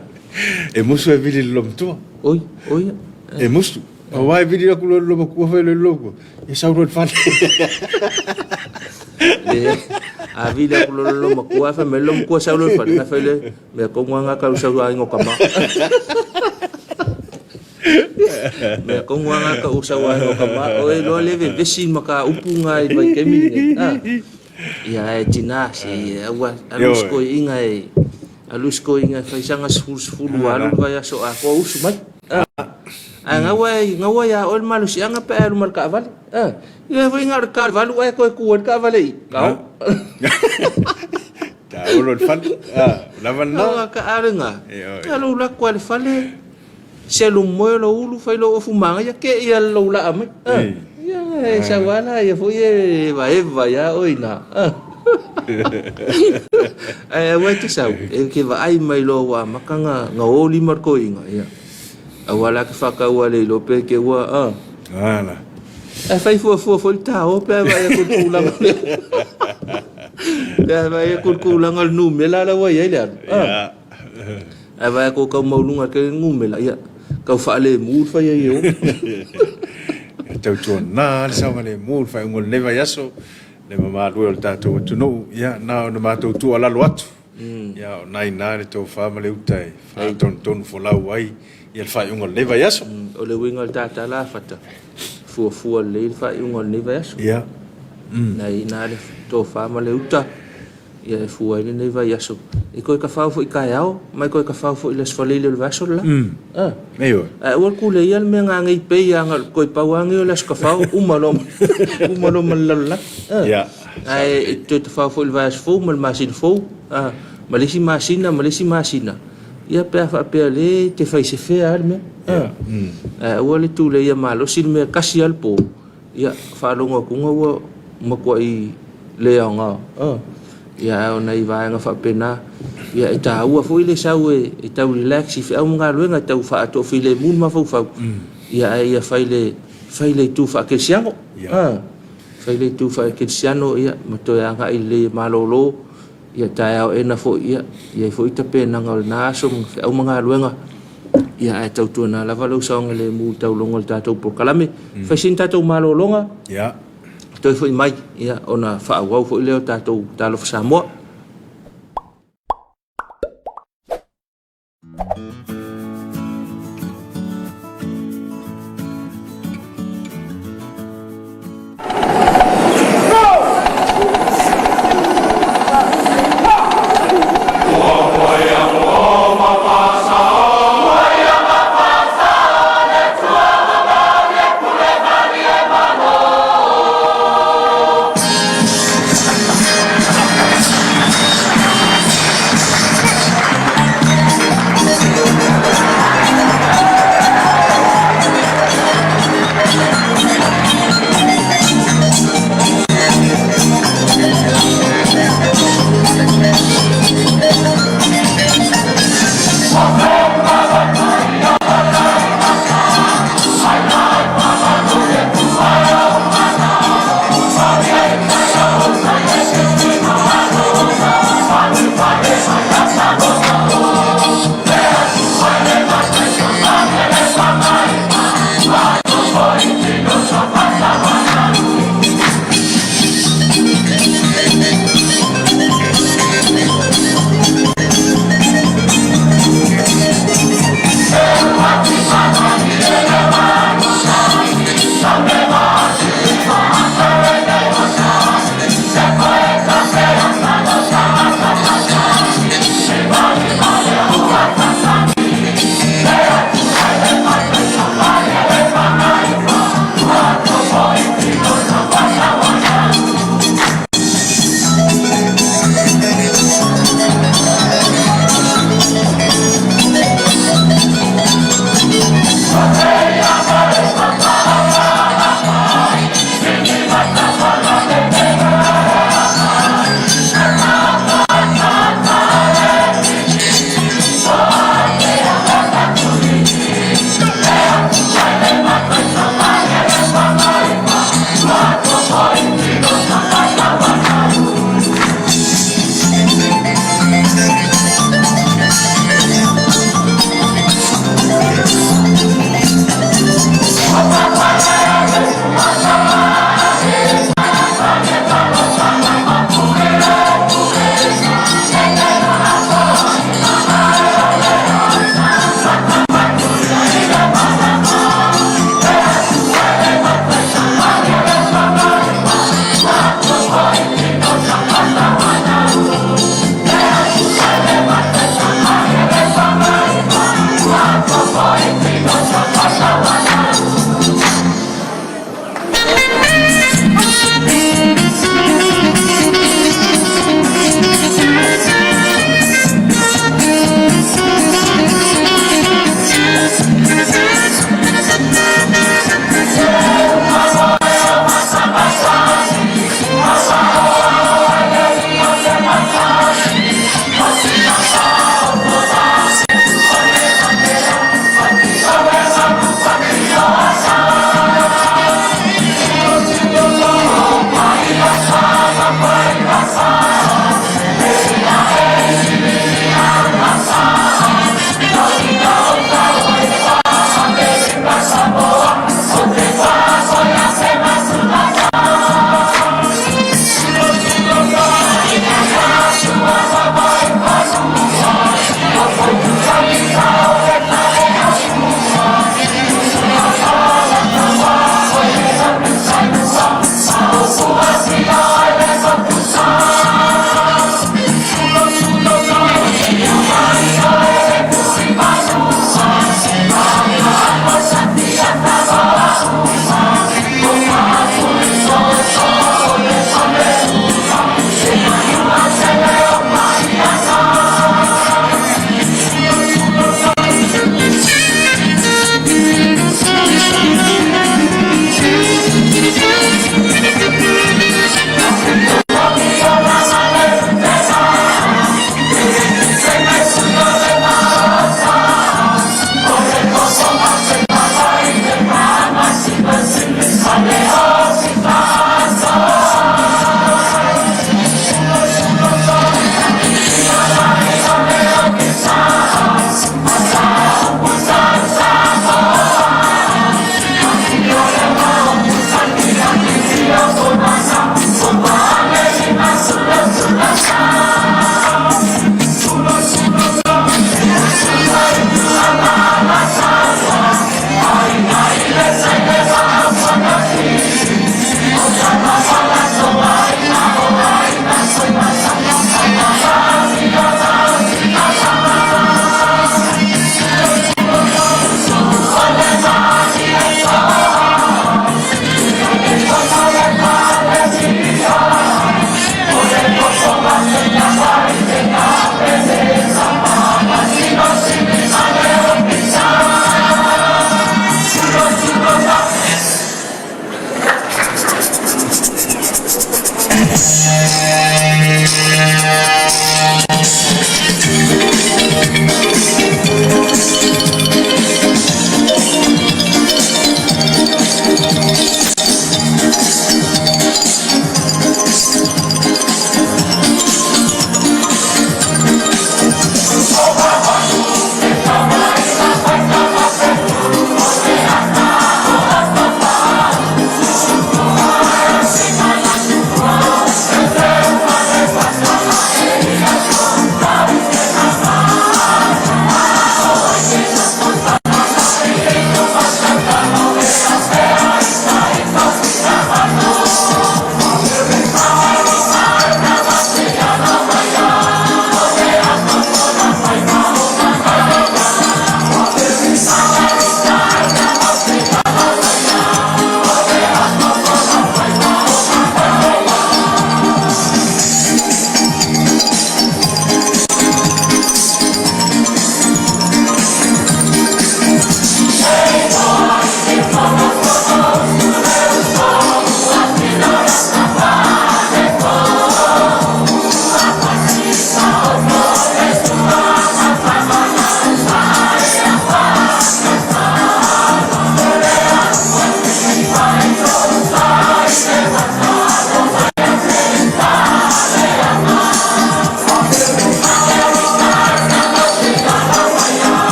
Speaker 1: E musu e vili le lomatua.
Speaker 2: Oi, oi.
Speaker 1: E musu. Aua e vili atu loa le lomatua fai loa le lomatua. E sau loa i le fale.
Speaker 2: Le, a vili atu loa le lomatua, fai mai le lomatua sau loa i le fale. Na fai le, mea tonu lava na tau sau aiga o tama. Mea tonu lava na tau sau aiga o tama. Oi loa le vevesi ma ka upu nga i vaitaimi lenei. Ah. Ia e tina se aua alu isi toeaiina e alu isi toeaiina e fai saga sefulu sefulu ua alu le vaiaso atoa usu mai. Ae gaua e gaua ia oe le malosiaga pe a e alu ma le taavale. Ia foi na o le taavalu ae toe tu ai le taavale i i. Kao.
Speaker 1: Taolo le fale. Lava lena.
Speaker 2: Ao ka ale nga. Alu la kwa le fale. Selu moe lou ulu fai lou ofu manaia ke ia lou laa mai. Ia e sau lava la ia foi e evaeva ia oe ina. Ae aua e te sau, e ke vaai mai loa ua amata na o lima le toeaina, ia. Aua la ke faataua le iloa pe te ua,
Speaker 1: Ala.
Speaker 2: Ae fai fuafua foi le taoa pe a vaai atu i le tulaga lea. Pe a vaai atu i le tulaga o le numera la ua i ai le alu. Ae vaai atu o tau maualuga tele le numera, ia. Tau faalemu le fai ai e o.
Speaker 1: E tautuana le saogalemu i le faaiuga o lenei vaiaso le mamalu e o le tatou atunuu. Ia, na ona matou tuualalo atu, ia o na ina le tofa ma le uta e faatonutonu folau ai ia le faaiuga o lenei vaiaso.
Speaker 2: O le uiga o le tatala fata, fuafua lelei le faaiuga o lenei vaiaso.
Speaker 1: Ia.
Speaker 2: Na ina le tofa ma le uta. Ia e fua ai lenei vaiaso. E toe tafao foi taeao, ma e toe tafao foi i le Aso Faraile o le vaiaso le la. Ah.
Speaker 1: Ioe.
Speaker 2: Ae aua le tuleia le mea na nei pei lava na toe pau lava nei o le Aso Tafao, uma loa uma loa ma le lalolagi. Ah.
Speaker 1: Ia.
Speaker 2: Ae e toe tafao foi i le vaiaso fou ma le masina fou, ah, ma le isi masina ma le isi masina. Ia pe a faapea o lea e te fai sefea lava le mea. Ah. Ae aua le tuleia malosi le mea e tasi lava le po. Ia, faalogo atuga ua matuai le aoga. Ia, ae o nai vaega faapena, ia e taua foi le sau e tau relax i feau ma galuega, e tau faatoafilemu le mafaufau, ia ae ia fai le, fai le itu faakerisiano. Fai le itu faakerisiano, ia, ma toe agai lelei e malolo, Ia taeao ena foi, ia, i ai foi tapenaga o lena aso ma feau ma galuega, ia ae tautuana lava lou saogalemu i tauloga o le tatou polokalame. Fai sina tatou malologa,
Speaker 1: Ia.
Speaker 2: toe foi mai, ia, ona faaauau foi lea o tatou Talofa Samoa.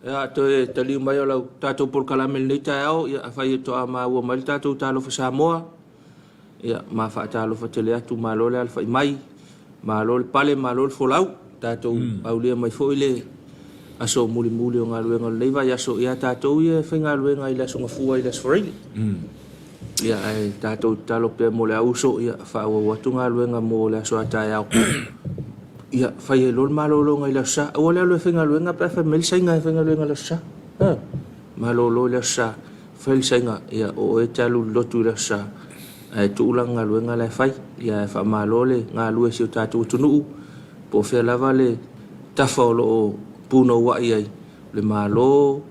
Speaker 2: Ia, toe taliu mai o lau tatou polokalame i lenei taeao, ia, afai e toa maua mai le tatou Talofa Samoa, ia, ma faatalofa tele atu, malo le alafai mai, malo le pale, malo le folau, tatou aulia mai foi le aso mulimuli o galuega o lenei vaiaso, ia tatou ia e faigaluega i le Aso Gafua i le Aso Faraile. Ia, ae tatou tatalo pea mo le auuso, ia, faaauau atu galuega mo le aso a taeao. Ia, fai ai loa le malologa i le Aso Sa. Aua le alu e faigaluega pe a fai mai le saiga e faigaluega i le Aso Sa. A, malolo i le Aso Sa, fai le saiga, ia, o oe e te alu i le lotu i le Aso Sa, ae tuu lana galuega la e fai. Ia, ae faamalo le galue i si o tatou atunuu, po o fea lava le tafa o lo o punouai ai, o le Malo,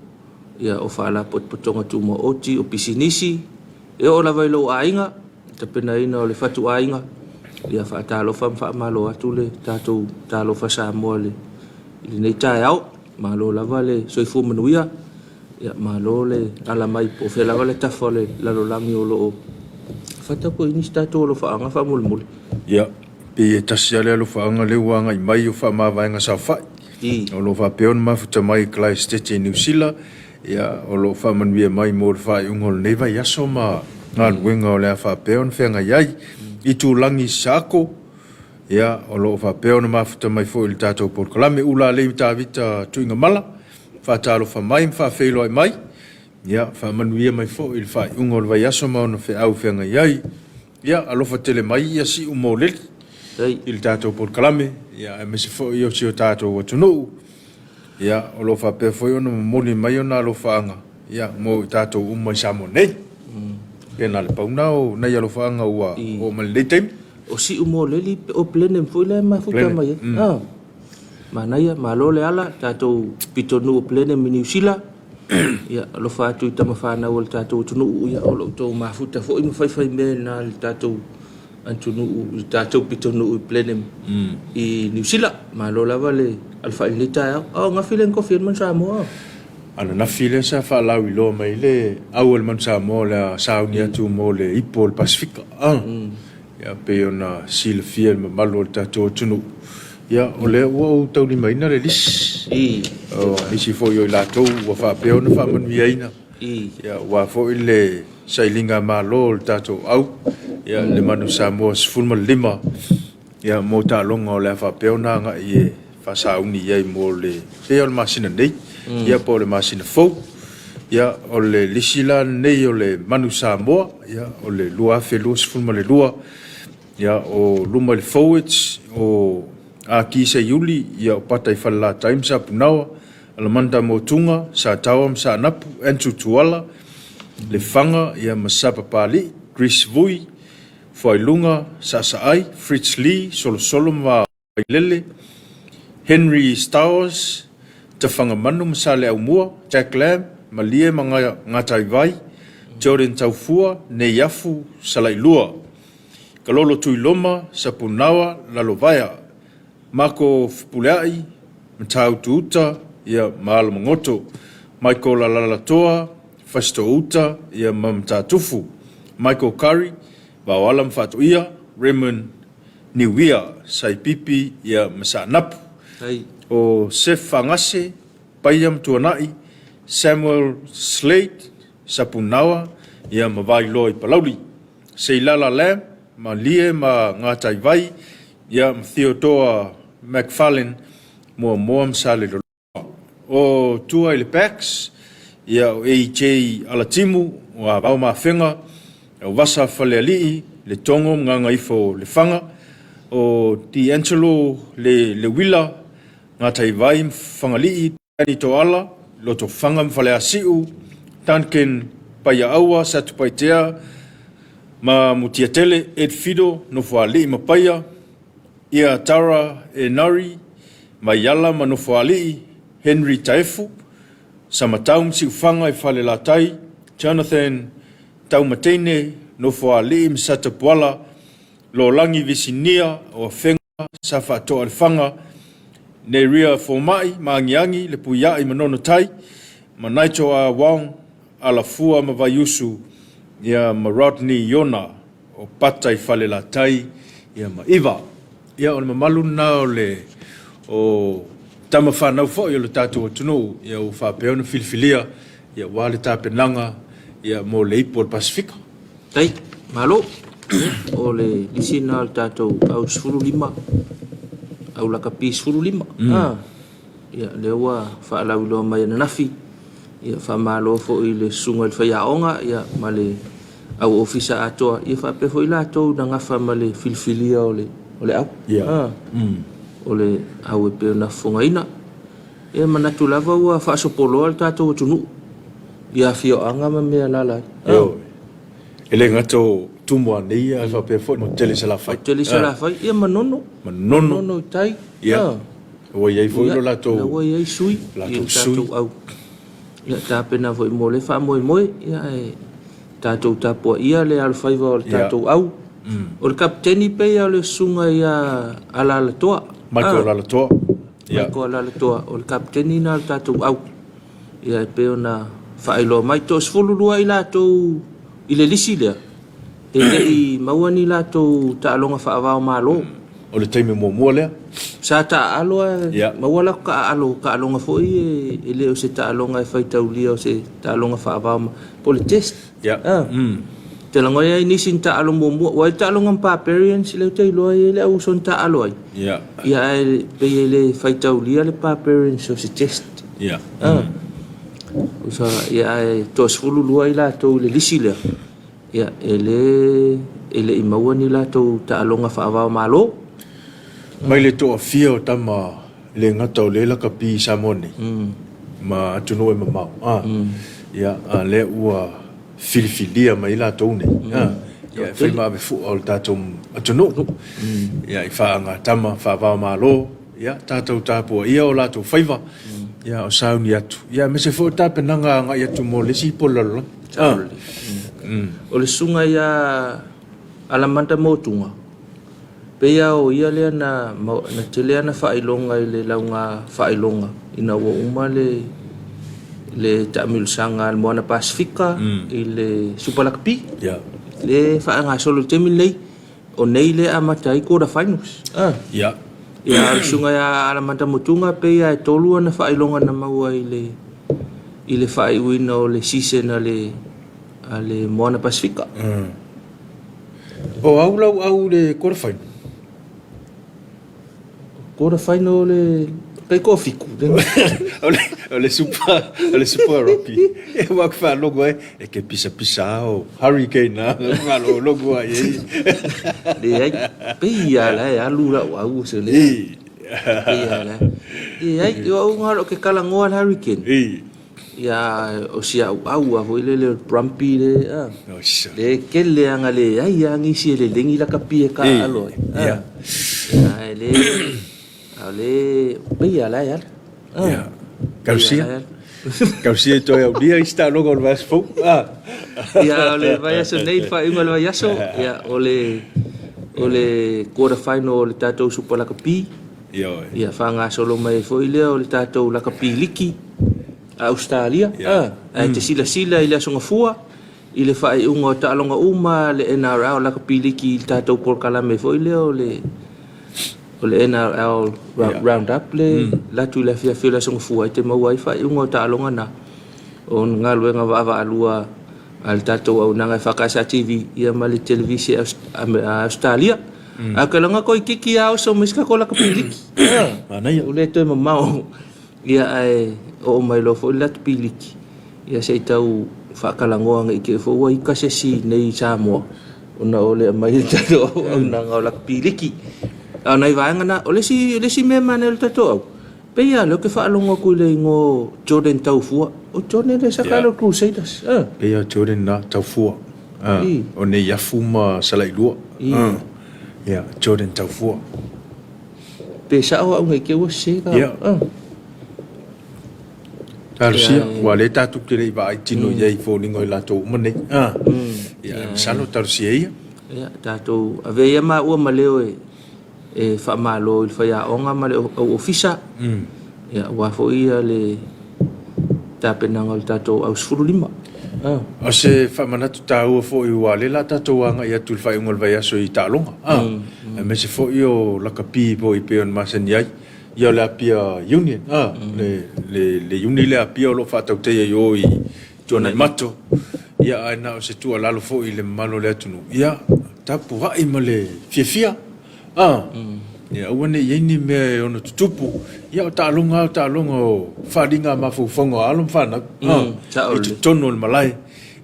Speaker 2: ia, o Faalapotopotoga Tumaoti, o pisinisi, e oo lava i lou aiga, le tapenaina o le fatuaiga. Ia faatalofa ma faamalo atu le tatou Talofa Samoa i lenei taeao. Malo lava le soifua manuia, ia malo le ala mai po o fea lava le tafa o le lalolagi o lo o fata po o i ai nisi tatou alofaaga faamolemole.
Speaker 1: Ia, pei e tasi lava le alofaaga lea ua agai mai o faamavaega saofai. O lo o faapea ona mafuta mai i Kalaesetete i Niu Sila, ia, o lo o faamanuia mai mo le faaiuga o lenei vaiaso ma galuega o le a faapea ona feagai ai. Itulagi i Saako, ia, o lo o faapea ona mafuta mai foi i le tatou polokalame. Ulalei Tavita Tuigamala, faatalofa mai ma faafeiloai mai, ia, faamanuia mai foi i le faaiuga o le vaiaso ma ona feau feagai ai. Ia, alofa tele mai ia Siu Moleli i le tatou polokalame, ia, aemaise foi o si o tatou atunuu. Ia, o lo o faapea foi ona momoli mai ona alofaaga, ia, mo i tatou uma i Samoa nei. Pe na o le pau na o nai alofaaga ua oo mai i lenei taimi.
Speaker 2: O Siu Moleli, o Blenheim foi la e mafuta mai ai. Ah, manaia, malo le ala, tatou pitonuu o Blenheim i Niu Sila. Ia, alofa atu i tama fanau a le tatou atunuu, ia, o lo outou mafuta foi ma faifaimea i lena i le tatou atunuu, i le tatou pitonuu i Blenheim i Niu Sila. Malo lava le alafai i lenei taeao. A o gafi lea na tofi ai le Manu Samoa.
Speaker 1: Ananafi lea sa faalauiloa mai le au a le Manu Samoa o le a sauni atu mo le ipo o le Pasefika. Ia, pei ona silafia e le mamalu o le tatou atunuu, ia, o lea ua ou taulimaina le lisi. O nisi foi o i latou ua faapea ona faamanuiaina, ia, aua foi le sailiga malo o le tatou au, ia, le Manu Samoa 15, ia, mo taaloga o le a faapea ona agai e faasauni i ai mo le pei o le masina nei, ia, po o le masina fou. Ia, o le lisi la lenei o le Manu Samoa, ia, o le 2022, ia, o luma i le forwards, o Aki Seiuli, ia, o Pata i Falelatai ma Sapunaoa, Alamanda Motuga, Sataoa ma Saanapu, Andrew Tuala, Lefaga, ia, ma Sapapalii, Chris Vui, Fuailuga, Saasaai, Fritz Lee, Solosolo ma Vailele, Henry Stowers, Tafagamanu ma Saleaaumua, Jack Lam, Malie ma Gataivai, Jordan Taufua, Neiafu, Salailua, Kalolo Tuiloma, Sapunaoa, Lalovaea, Mako Fepuleai, Matautu-uta, ia, ma Alamagoto, Michael Alalatoa, Fasitoo-uta, ia, ma Matatufu, Michael Curry, Vaoala ma Faatoia, Raymond Niuia, Saipipi, ia, ma Saanapu. O Seth Fagase, Paia ma Tuanai, Samuel Slade, Sapunaoa, ia, ma Vailoa i Palauli. Seilala Lam, Malie ma Gataivai, ia, ma Theodore McFarlane, Moamoa ma Salelologa. O tua i le Backs, ia o AJ Alatimu, o Avao Mafega, o Vasa Falealii, Letogo ma Gagaifo Lefaga, o D'Angelo Le Leuila, Gataivai ma Fagalii, Danny Toala, Lotofaga ma Faleasiu, Duncan Paiaaua, Satupaitea ma Mutiatele, Ed Fido, Nofoalii ma Paia, Ia Tara Enari, Maiala ma Nofoalii, Henry Taefu, Samatau ma Siufaga i Falelatai, Jonathan Taumateine, Nofoalii ma Satapuala, Lolagi Visinia o Afega, Safaatoa Lefaga, Neria Fomai ma Agiagi, Lepuiai ma Nonotai, ma Nigel R. Wong, Alafua ma Vaiusu, ia ma Rodney Iona o Pata i Falelatai. ia ma 9. Ia, o le mamalu lena o le o tama fanau foi o le tatou atunuu, ia ua faapea ona filifilia, ia aua le tapenaga, ia mo le Ipu o le Pasefika.
Speaker 2: Tai, malo. O le lisi lena o le tatou au 15, au lakapi 15. Mm. Ia, lea ua faalauiloa mai ananafi. Ia, faamalo foi i le susuga i le faiaoga ia, ma le au ofisa atoa, ia faapea foi latou na gafa ma le filifilia o le, o le au.
Speaker 1: Yeah.
Speaker 2: Ah, O le au e pei ona fofogaina. Ia, manatu lava ua faasopoloa le tatou atunuu i afioaga ma mea alaala ai. Ah.
Speaker 1: Ioe. E le gata o Tumua nei, ae faapea foi Motutele i Salafai.
Speaker 2: Motutele i Salafai, ia Manono.
Speaker 1: Manono.
Speaker 2: Manono i tai.
Speaker 1: Ia.
Speaker 2: Ah.
Speaker 1: Ua i ai foi lo latou...
Speaker 2: Ia, ua i ai sui.
Speaker 1: Latou sui.
Speaker 2: Tatou au. Ia, tapena foi mo le faamoemoe. Ia, e tatou tapuaia le alofaiva o le tatou au. O le kapiteni pei o le susuga ia Alalatoa.
Speaker 1: Michael Alalatoa.
Speaker 2: Michael Alalatoa. O le kapiteni na o le tatou au. Ia, e pei ona faailoa mai. To 12 i latou i le lisi lea. E le i maua ni latou taaloga faava-o-Malo.
Speaker 1: O le taimi muamua lea.
Speaker 2: Sa taaalo ae maua latou taaalo, taaloga foi e le o se taaloga e faitaulia o se taaloga faava-o-Malo, po o le test. Ou te lagona e i ai nisi na taaalo muamua, ua i ai le taaloga ma Barbarians lea ou te iloa e i ai le au uso na taaalo ai. Ia ae pei e le faitaulia le Barbarians o se test. Ia ae toa 12 i latou i le lisi lea. Ia, e le, e le i maua ni latou taaloga faava-o-Malo.
Speaker 1: Mai le toafia o tama e le gata o le lakapi i Samoa nei, ma atunuu e mamao, a, ia, a lea ua filifilia mai ai latou nei, a, ia, e fai ma ave fua o le tatou atunuu, ia, i faagatama faava-o-Malo, ia, tatou tapuaia o latou faiva, ia, o sauni atu, ia, aemaise foi o tapenaga agai atu mo le isi ipu o le lalolagi.
Speaker 2: Ah. O le susuga ia Alamanda Motuga, pei lava o ia lea na, na tele ana faailoga i le lauga faailoga ina ua uma le, le taamilosaga a le Moana Pasefika i le Supa Lakapi.
Speaker 1: Yeah.
Speaker 2: Le faagasolo i le taimi lenei, o nei le amata ai quarter finals. Ah.
Speaker 1: Yeah.
Speaker 2: Ia, o le susuga ia Alamanda Motuga, pei lava e tolu ana faailoga na maua i le i le faaiuina o le season a le a le Moana Pasefika.
Speaker 1: O au lau au i le quarter final?
Speaker 2: Quarter final o le kai ko fiku.
Speaker 1: O le o le super o le super rugby. E ua ku faalogo ai e ke pisa pisa o hurricane a faalogologo ai e.
Speaker 2: Leai, pei a la e alu lau au se le. Pei a la. Leai, o au ngalo ke kalangoa le hurricane. Ia o si au au a foi le le Brumby le a. Le kele anga le ai a ngisi e le lengi la kapi e ka alo ai.
Speaker 1: Ia.
Speaker 2: Ia le a le pei a la e alu.
Speaker 1: Ia. Tausia. Tausia i toe aulia i se taaloga o le vaiaso fou.
Speaker 2: Ia, o le vaiaso nei, le faaiuga o le vaiaso, ia, o le, o le quarter final o le tatou Super Lakapi.
Speaker 1: Ioe.
Speaker 2: Ia, faagasolo mai ai foi lea o le tatou Lakapi Liki a Ausetalia.
Speaker 1: Ia.
Speaker 2: Ae te silasila i le Aso Gafua, i le faaiuga o taaloga uma a le NRL Lakapi Liki i le tatou polokalame foi lea o le o le NRL Round Up le latu i le afiafi o le Aso Gafua e te maua ai faaiuga o taaloga na o galuega vaavaalua a le tatou auaunaga e FKSA TV ia ma le televise a Ausetalia. A ke laga koi kiki a oso mai se tatou lakapi liki.
Speaker 1: Manaia.
Speaker 2: Ua le toe mamao. Ia ae oo mai loa foi le latu piliki, ia se i tau faatalanoa ne i te i foi ua ita se isi nei i Samoa ona o le aumai o le tatou auaunaga o latu piliki. A o nai vaega na, o le isi, o le isi mea manaia o le tatou au, pei lava o lea ou te faalogo atu i le igoa o Jordan Taufua. O Jordan lea sa kala o le Crusaders.
Speaker 1: A. Pei lava o Jordan na Taufua. A, o Neiafu ma Salailua. A, ia, Jordan Taufua.
Speaker 2: Pe sao au nei te ua sese ka.
Speaker 1: Ia. Talosia, ua le tatou te le i vaai tino i ai i foliga o i latou uma nei. A. Ia, masalo talosia ia.
Speaker 2: Ia, tatou ave ia maua ma leo e e faamalo i le faiaoga ma le au ofisa. Ia, aua foi ia le tapenaga o le tatou au 15.
Speaker 1: O se faamanatu taua foi ua lea la tatou agai atu i le faaiuga o le vaiaso i taaloga. aemaise foi o lakapi foi pei ona masani ai, ia o le Apia Union, a, le, le iuni lea a Apia o lo o faatautaia i o i Tuanaimato, ia ae na o se tuualalo foi i le mamalu o le atunuu, ia tapuai ma le fiafia, a, ia aua ne i i ai ni mea e ono tutupu, ia o taaloga lava o taaloga o faaaliga mafaufauga o alo ma fanau, a, i totonu o le malae.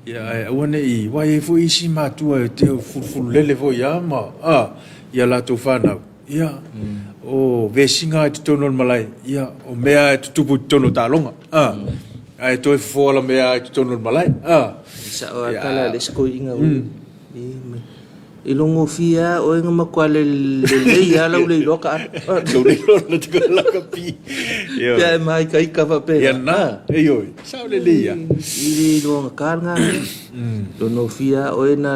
Speaker 1: Ia ae aua ne i, aua e i ai foi isi matua e te fulufululele foi lava ma, a, i a latou fanau, ia, o vesiga lava i totonu o le malae, ia, o mea lava e tutupu i totonu o taaloga, a, ae toe fofo alamea lava i totonu o le malae, a.
Speaker 2: E sao lava le tala a le isi toeaina, I logofie lava oe na matua lelei lava lau leiloa taalo.
Speaker 1: Lau leiloa na te lakapi.
Speaker 2: Pe a e māitaita faapena.
Speaker 1: Ia na, ioe, sao lelei lava.
Speaker 2: I le iloagata lena mea. Logofie lava oe na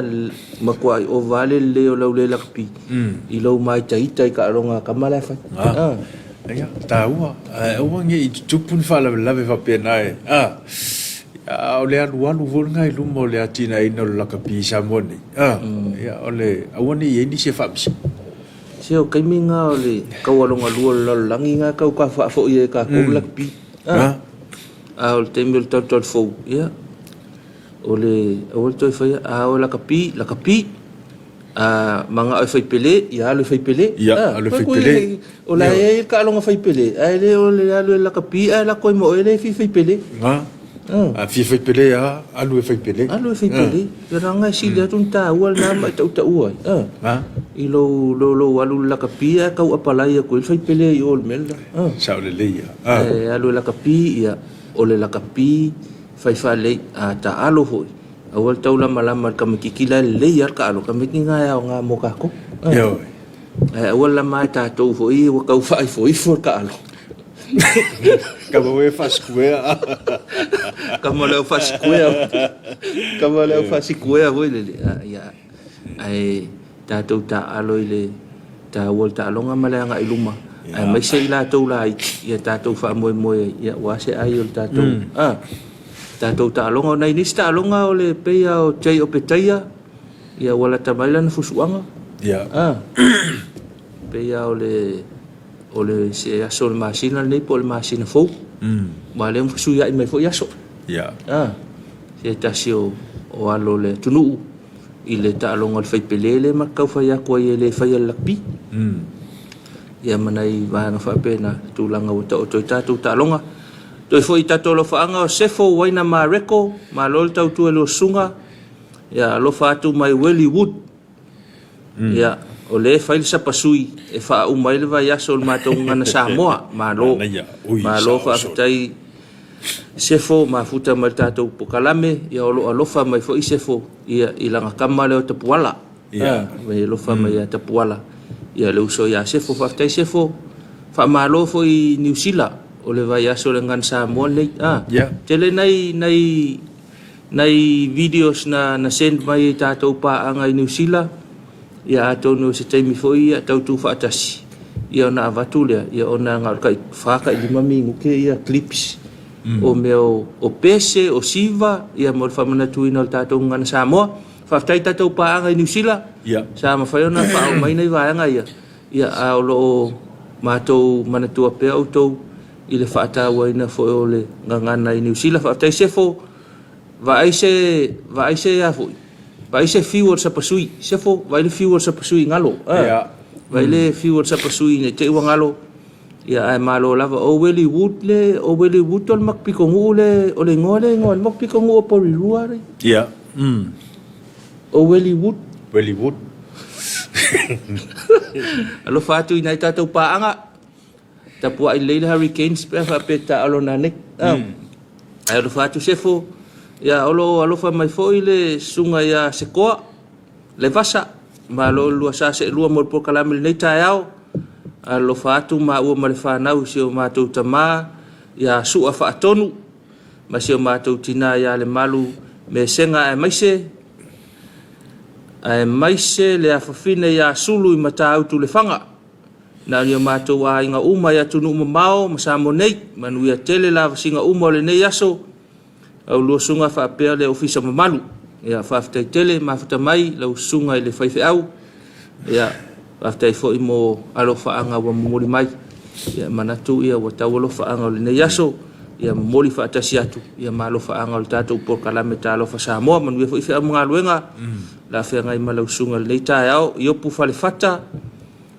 Speaker 2: matuai ova lava le lelei o lau le lakapi i lou māitaita i taaloga a tama la e fai.
Speaker 1: Ia, taua, ae aua ne i tutupu ni faalavelave faapena e, a. A o le alualu foi lena i luma o le atinaeina o le lakapi i Samoa nei, a, ia, o le aua ne i i ai nisi e faamisi.
Speaker 2: Se o taimi na o le taualoga lua o le lalolagi na tau faafoi ai e tatou le lakapi. A, a o le taimi o le talutalu fou, ia, o le aua le toe faia, a o e lakapi, lakapi. A manao e fai pele, ia alu e fai pele.
Speaker 1: Ia, alu e fai pele.
Speaker 2: O la e i ai le taaloga fai pele, ae le o le alu e lakapi ae lako ai ma oe le fia fai pele.
Speaker 1: A fia fai pele lava, alu e fai pele.
Speaker 2: Alu e fai pele. Ia leaga e sili atu ona taua lena ma e tautaua ai. I lou lou alu i le lakapi ae tau apalai atu ai le fai pele i o i le mea lena.
Speaker 1: Sao lelei
Speaker 2: lava. Ae alu e lakapi, ia, o le lakapi fai faalelei, a taalo foi, Aua le taulamalama i le tamaitiiti la e lelei lava le taalo, tamaiti lena e aoga mo tatou.
Speaker 1: Ioe.
Speaker 2: Ae aua le lama e tatou foi ua tau faaifoifo le taalo.
Speaker 1: Kama foi e faasikuea.
Speaker 2: Kama lea faasikuea. Kama lea faasikuea foi lele. Ia, ae tatou taaalo i le taua o le taaloga ma le agai i luma, aemaise i latou laiti, ia tatou faamoemoe ai, ia aua se ai o le tatou, a, tatou taaloga. O nai nisi taaloga o le pei lava o Jay Opetaia, ia ua lata mai lana fusuaga, a, pei lava o le, o le se aso o le masina lenei po o le masina fou, aua o lea ua fesuiai mai foi aso, a, se tasi o alo o le atunuu i le taaloga o le faipele lea ma te tau fai atu ai e le faia le lakapi. Ia ma nai vaega faapena, tulaga ua taoto i tatou taaloga. Toe foi i tatou alofaaga o Sefo Uaina Mareko, malo le tautua i lua susuga. Ia alofa atu mai Welly Wood. Ia, o lea e fai le sapasui e faauma ai le vaiaso o le matou gagana Samoa. Malo. Malo faafetai Sefo mafuta mai le tatou pokalame, ia o lo o alofa mai foi Sefo ia i lana tama lea o Tapuala. Ia mai alofa mai ia Tapuala ia le uso ia Sefo. Faafetai Sefo. Faamalo foi i Niu Sila o le vaiaso o le Gagana Samoa lenei. Ah, tele nai nai nai videos na na send mai e tatou paaga i Niu Sila. Ia atonu o se taimi foi ia tau tuufaatasi ia ona avatu lea ia ona na o le tai fa tai lima minute ia clips o mea o, o pese, o siva ia mo le faamanatuina o le tatou gagana Samoa. Faafetai i tatou paaga i Niu Sila sa mafai ona faaoo mai nai vaega ia, ia a o lo o matou manatua pea outou i le faatauaina foi o le gagana i Niu Sila. Faafetai Sefo. Vaai se, vaai se a foi, vaai se fiu o le sapasui, Sefo, vaai le fiu o le sapasui i galo, a,
Speaker 1: Ia.
Speaker 2: vaai le fiu o le sapasui ne i te i ua galo, ia ae malo lava. O Welly Wood le, o Welly Wood o le matou pitonuu le, o le igoa lea e igoa ai le matou pitonuu o Porirua le.
Speaker 1: Ia.
Speaker 2: O Welly Wood.
Speaker 1: Welly Wood.
Speaker 2: Alofa atu i nai tatou paaga. Tapuai lelei le Hurricanes pe a faapea e taaalo nanei. Ae alofa atu Sefo, ia o lo o alofa mai foi le susuga ia Sekoa Levasa, malo le lua sa seelua mo le polokalame i lenei taeao. Alofa atu maua ma le fanau i si o matou tama ia Sua Faatonu ma si o matou tina ia Lemalu Mesega aemaise aemaise le afafine ia Sulu i Matautu Lefaga. Na o ni o matou aiga uma i atunuu mamao ma Samoa nei. Manuia tele lavasiga uma o lenei aso, lau lua susuga faapea le ofisa mamalu. Ia, faafetai tele, mafuta mai lau susuga i le faifeau. Ia, Faafetai foi mo alofaaga ua momoli mai. Ia, e manatu ia ua tau alofaaga o lenei aso, ia momoli faatasi atu ia ma alofaaga o le tatou polokalame Talofa Samoa. Manuia foi feau ma galuega o le a feagai ma lau susuga i lenei taeao. Iopu Falefata,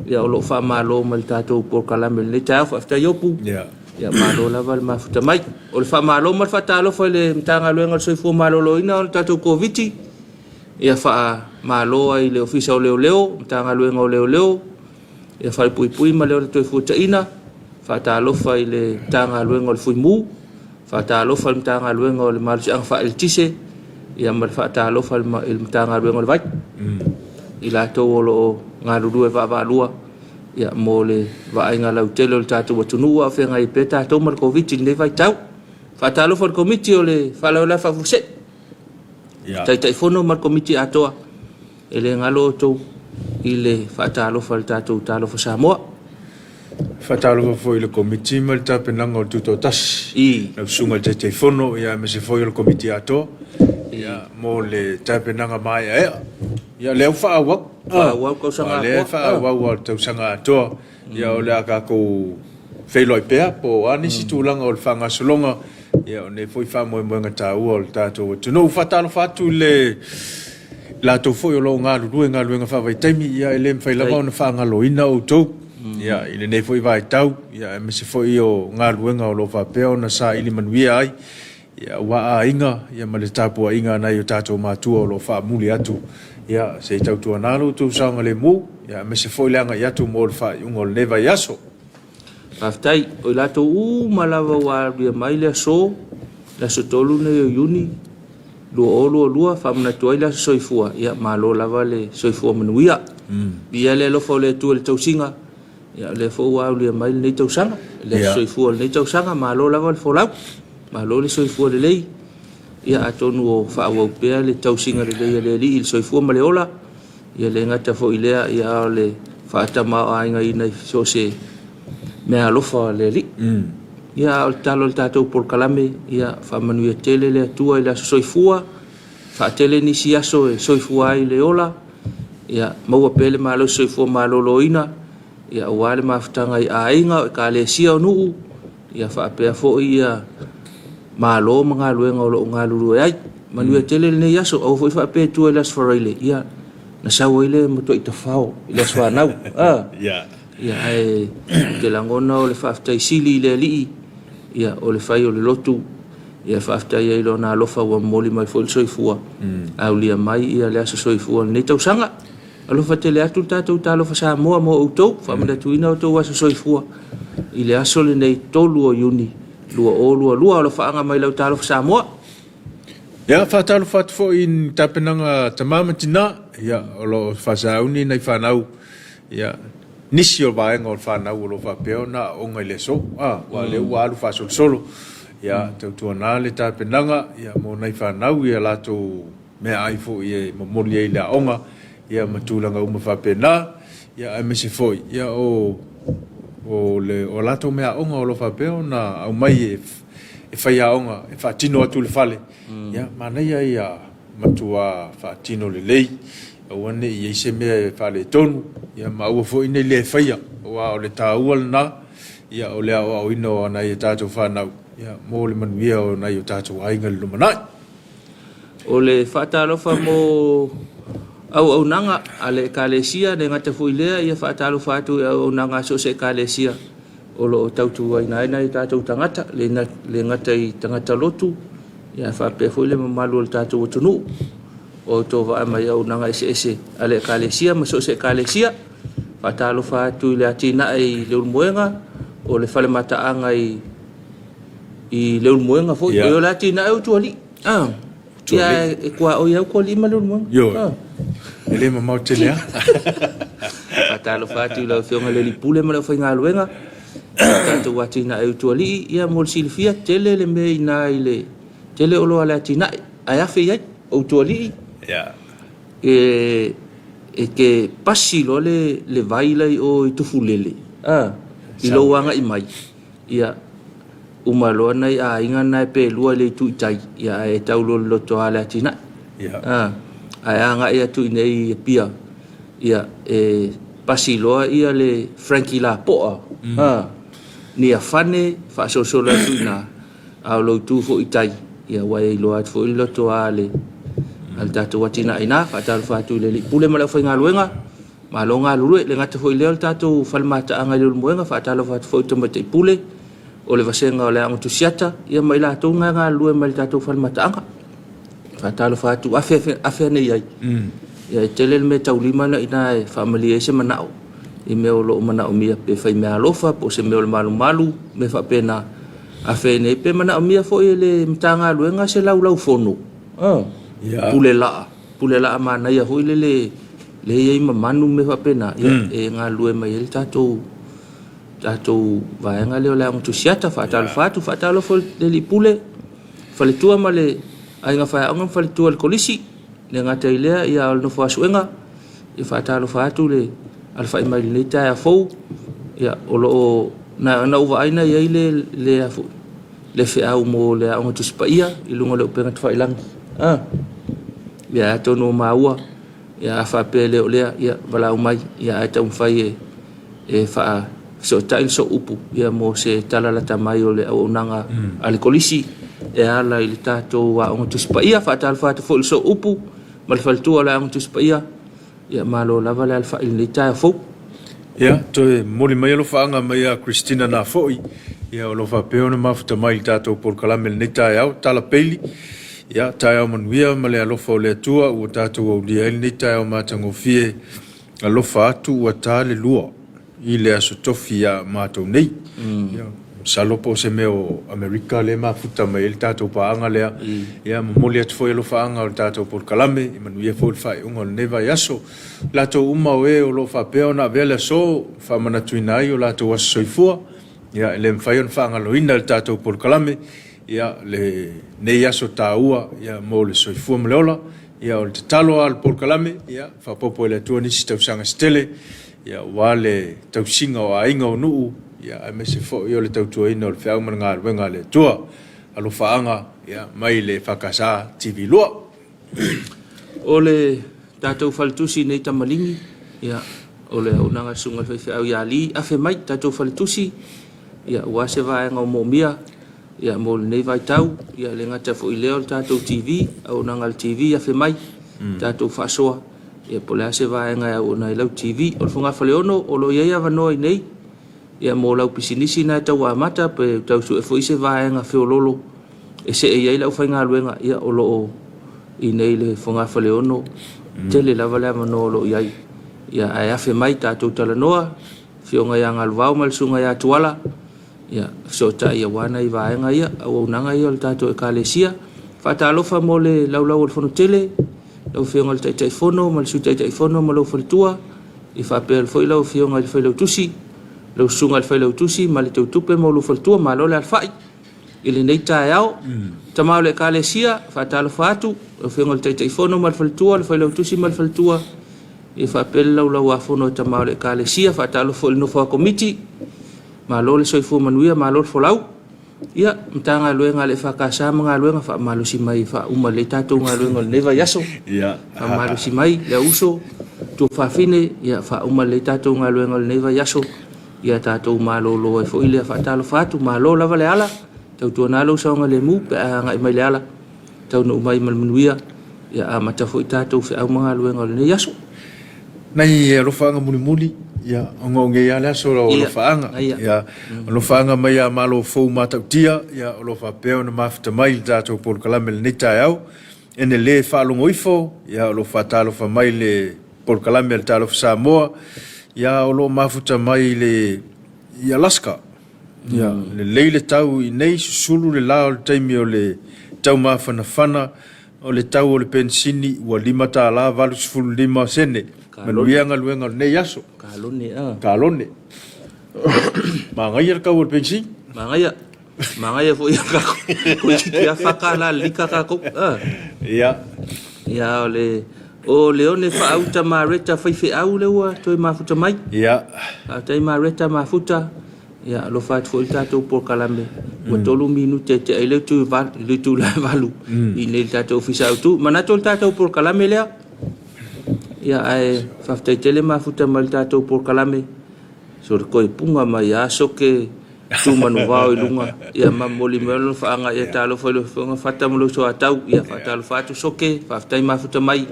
Speaker 2: ia o lo o faamalo mai le tatou polokalame i lenei taeao. Faafetai Iopu. Ia malo lava le mafuta mai. O le faamalo ma le faatalofa i le Matagaluega o le Soifua Maloloina o le tatou Koviti. Ia faamalo ai i le Ofisa o Leoleo, Matagaluega o Leoleo, ia Falepuipui ma le Ola Toefuataina, faatalofa i le Matagaluega o le Fuimu, faatalofa i le Matagaluega o le Malosiaga Faaeletise, ia ma le faatalofa i le Matagaluega o le Vai, i latou o lo o galulue vaavaalua ia, mo le vaaiga lautele o le tatou atunuu a o feagai ai pea tatou ma le Koviti i lenei vaitau. Faatalofa i le Komiti o le Faalavelave Faafuasei, Taitaifono ma le Komiti atoa, e le galo outou i le faatalofa i le tatou Talofa Samoa.
Speaker 1: Faatalofa foi i le Komiti ma le tapenaga o le Tutoatasi, lau Susuga i le Taitaifono aemaise foi o le Komiti atoa mo le tapenaga maeaea. Ia lea ua faaauau.
Speaker 2: Faaauau tausaga atoa.
Speaker 1: Lea e faaauau lava le tausaga atoa. Ia o le a tatou feiloai pea po o a nisi tulaga o le faagasologa ia o nei foi faamoemoega taua o le tatou atunuu. Faatalofa atu i le latou foi o lo o galulue i galuega faavaitaimi, ia e le mafai lava ona faagaloina outou ia i lenei foi vaitau, ia aemaise foi o galuega o lo o faapea ona saili manuia ai ia aua aiga ia ma le tapuaiga a nai o tatou matua o lo o faamuli atu, ia se i tautuana lo outou saogalemu, ia aemaise foi le agai atu mo le faaiuga o lenei vaiaso.
Speaker 2: Faafetai. O i latou uma lava ua aluia mai le aso, le aso 3 lenei o Iuni 2022, faamanatu ai le aso soifua, ia malo lava le soifua manuia. Viia le alofa o le Atua i le tausiga, ia o lea foi ua aulia mai lenei tausaga, le aso soifua o lenei tausaga, malo lava le folau, malo le soifua lelei. Ia atonu o faaauau pea le tausiga lelei a le Alii i le soifua ma le ola, ia le gata foi i lea, ia a o le faatamaoaigaina i so o se meaalofa a le Alii. Ia a o le tatalo a le tatou polokalame, ia faamanuia tele le Atua i le aso soifua, faatele nisi aso e soifua ai le ola, ia maua pea le malosi soifua maloloina, ia aua le mafutaga i aiga, o ekalesia, o nuu, ia faapea foi ia malo ma galuega o lo o galulue ai. Manuia tele lenei aso, aua foi faapea e tua i le Aso Faraile, ia na sau ai le matuai tafao i le aso fanau. Ia ae ou te lagona o le faafetai sili i le Alii, ia o le fai o le lotu, ia faafetai ai i Lona alofa ua momoli mai foi le soifua, aulia mai ia le aso soifua o lenei tausaga. Alofa tele atu le tatou Talofa Samoa mo outou, faamanatuina outou aso soifua i le aso lenei 3 o Iuni 2022. Alofaaga mai lau Talofa Samoa.
Speaker 1: Ia, faatalofa atu foi i ni tapenaga a tama ma tina, ia, o lo o faasauni nai fanau, ia, nisi o vaega o le fanau o lo o faapea ona aooga i le aso, a, aua o lea ua alu faasolosolo, ia, tautuana le tapenaga, ia, mo nai fanau i a latou meaai foi e momoli ai i le aoga, ia ma tulaga uma faapena, ia aemaise foi ia o o le o latou meaaoga o lo o faapea ona aumai e e faiaoga e faatino atu i le fale, ia manaia ia matua faatino lelei, aua ne i i ai se mea e faaletonu, ia ma aua foi ne i le faia, aua o le taua lena, ia o le aoaoina o nai a tatou fanau, ia mo le manuia o nai o tatou aiga i le lumanai.
Speaker 2: O le faatalofa mo auaunaga a le Ekalesia, le gata foi lea, ia faatalofa atu i auaunaga a so o se Ekalesia o lo o tautuaina ai nai o tatou tagata, le gata i tagata lotu, ia faapea foi le mamalu o le tatou atunuu o outou vaai mai i auaunaga eseese a le Ekalesia ma so o se Ekalesia. Faatalofa atu i le atinae i Leulumoega, o le fale mataaga i i Leulumoega foi. Yeah. O le atinae o Tualii. Ah. Ia e tuaoi au Tualii ma Leulumoega.
Speaker 1: Ioe. Ah. E le mamao tele lava.
Speaker 2: Faatalofa atu i lau Afioga i le Alii Pule ma le aufaigaluega. Tatou atinae o Tualii, ia mo le silafia, tele le mea i ina i le tele oloa a le atinae. Ae afe i ai, o Utualii.
Speaker 1: Yeah.
Speaker 2: E, e te pasi loa le, le vai la i o i Tufulele, ah, i lou agai mai. Ia, uma loa nai aiga na pe lua i le itu i tai, ia ae tau loa i le lotoa le atinae.
Speaker 1: Ia.
Speaker 2: A, ae agai atu i inei i Apia, ia, e Pasi loa ia le Frankie Lapoa, a, Niafane faasolosolo atu i ina, a o lou itu foi i tai, ia ua e iloa atu foi le lotoa a le, a le tatou atinae i ina. Faatalofa atu i le Alii Pule ma le aufaigaluega, malo galulue. E le gata foi i lea o le tatou fale mataaga i Leulumoega, faatalofa atu foi i le Tamaitai Pule o le Vasega o le Aoga Tusiata, ia ma i latou na e galulue mai i le tatou fale mataaga. Faatalofa atu, afe, afe ane i ai. Ia e tele le mea taulima na i ina e faamalie ai se manao i mea o lo o manaomia, pe fai meaalofa, po o se mea o le malumalu, mea faapena. Afe nei pe manaomia foi e le Matagaluega se laulaufono, pule laa, pule laa manaia foi lele lea e i ai ma manu ma mea faapena, ia, e galulue mai ai le tatou tatou vaega lea o le Aoga Tusiata. Faatalofa atu, faatalofa i le Alii Pule, faletua ma le aiga faiaoga ma faletua o le Kolisi. Le gata i lea, ia, o le nofo a suega, ia faatalofa atu le alafai mai i lenei taeao fou. Ia, o lo o, na, na ou vaai na i ai le, le, a foi, le feau mo le Aoga Tusi Paia i luga o le upega tafailagi. Ah, ia, atonu o maua, ia, a faapea e le o lea, ia, valaau mai, ia, ae taumafai e, e faafesootai le sooupu ia mo se tala lata mai o le auaunaga a le Kolisi e ala i le tatou Aoga Tusi Paia. Faatalofa atu foi i le sooupu ma le faletua o le Aoga Tusi Paia. Ia malo lava le alafai i lenei taeao fou.
Speaker 1: Ia, toe momoli mai alofaaga mai ia Christina Nafo'i, ia o lo o faapea ona mafuta mai i le tatou polokalame i lenei taeao, Tala Peili. Ia, taeao manuia ma le alofa o le Atua ua tatou aulia ai lenei taeao matagofie. Alofa atu ua ta le lua i le Aso Tofi ia matou nei. Ia, masalo po o se mea o Amerika lea e mafuta mai ai le tatou paaga lea. Ia, momoli atu foi alofaaga o le tatou polokalame, ia manuia foi le faaiuga o lenei vaiaso. I latou uma o e o lo o faapea ona avea le aso e faamanatuina ai o latou aso soifua, ia, e le mafai ona faagaloina e le tatou polokalame, ia, lenei aso taua, ia, mo le soifua ma le ola. Ia, o le tatalo lava o le polokalame, ia, faaopoopo e le Atua nisi tausaga se tele, ia, aua le tausiga o aiga o nuu, ia, aemaise foi o le tautuaina o le feau ma le galuega a le Atua. Alofaaga, ia, mai le EFKS TV 2.
Speaker 2: O le tatou faletusi nei tamaligi, ia, o le auaunaga a le Susuga i le Faifeau ia Lee, afe mai tatou faletusi, ia, aua se vaega o moomia. Ia, mo lenei vaitau, ia, e le gata foi i lea o le tatou TV, auaunaga a le TV, afe mai, tatou faasoa, ia, po o le a se vaega e auauna ai lau TV. O le fogafaleono, o lo o i ai avanoa i nei, ia, mo lau pisinisi na e tau amata, pe tau sue foi se vaega feololo e see i ai le aufaigaluega, ia, o lo o i nei le fogafaleono, tele lava le avanoa o lo o i ai. Ia, ae afe mai tatou talanoa, Afioga ia Galuvao ma le Susuga ia Tuala, ia, fesootai aua nai vaega ia, auaunaga ia o le tatou Ekalesia. Faatalofa mo le laulau o le Fono Tele, lau Afioga i le Taitaifono ma le Sui Taitaifono ma lou faletua, ia faapea foi lau Afioga i le Failautusi, lau Susuga i le Failautusi ma le Teutupe ma lou faletua, malo le alafai i lenei taeao. Tama o le Ekalesia, faatalofa atu, lau Afioga i le Taitaifono ma le faletua, le Failautusi ma le faletua, ia faapea le laulau-a-fono a tama o le Ekalesia, faatalofa foi i le nofo a Komiti, Malo le soifua manuia, malo le folau. Ia, Matagaluega a le EFKS ma galuega faamalosi mai e faauma lelei tatou galuega o lenei vaiaso.
Speaker 1: Ia.
Speaker 2: Faamalosi mai le auuso, tuafafine, ia faauma lelei tatou galuega o lenei vaiaso. Ia tatou malolo ai foi lea faatalofa atu, malo lava le ala, tautuana lou saogalemu pe a agai mai le ala. Taunuu mai ma le manuia, ia amata foi tatou feau ma galuega o lenei aso.
Speaker 1: Nai alofaaga mulimuli, ia, ogaoge ai lava le aso o lau alofaaga. Ia, alofaaga mai ia Malo Fou Matautia, ia, o lo o faapea ona mafuta mai i le tatou polokalame i lenei taeao. Ene le faalogo ifo, ia, o lo o faatalofa mai le polokalame a le Talofa Samoa, ia, o lo o mafuta mai i le i Alaska. Ia, lelei le tau i nei, susulu le la o le taimi o le taumafanafana, o le tau o le penisini ua $5 85 sene. Manuia galuega o lenei aso.
Speaker 2: Kalone, a.
Speaker 1: Kalone. Manaia le tau o le penisini.
Speaker 2: Manaia. Manaia foi ia kākou. Toeitiiti lava $4 le lita kākou. A.
Speaker 1: Ia.
Speaker 2: Ia, o le o Leone Faauta Mareta faifeau lea ua toe mafuta mai.
Speaker 1: Ia.
Speaker 2: Faafetai Mareta Mafuta. Ia, alofa atu foi i le tatou polokalame. Ua 3 minute e tea ai le itula e 8 i inei i le tatou ofisa autu. Manatu o le tatou polokalame lea. Ia ae faafetai tele mafuta mai le tatou polokalame. Solotoipuga mai a soke tu manuvao i luga ia ma momoli mai lona faaga ia talofa i lau afioga Fata ma lou soatau ia faatalofa atu soke faafetai mafuta mai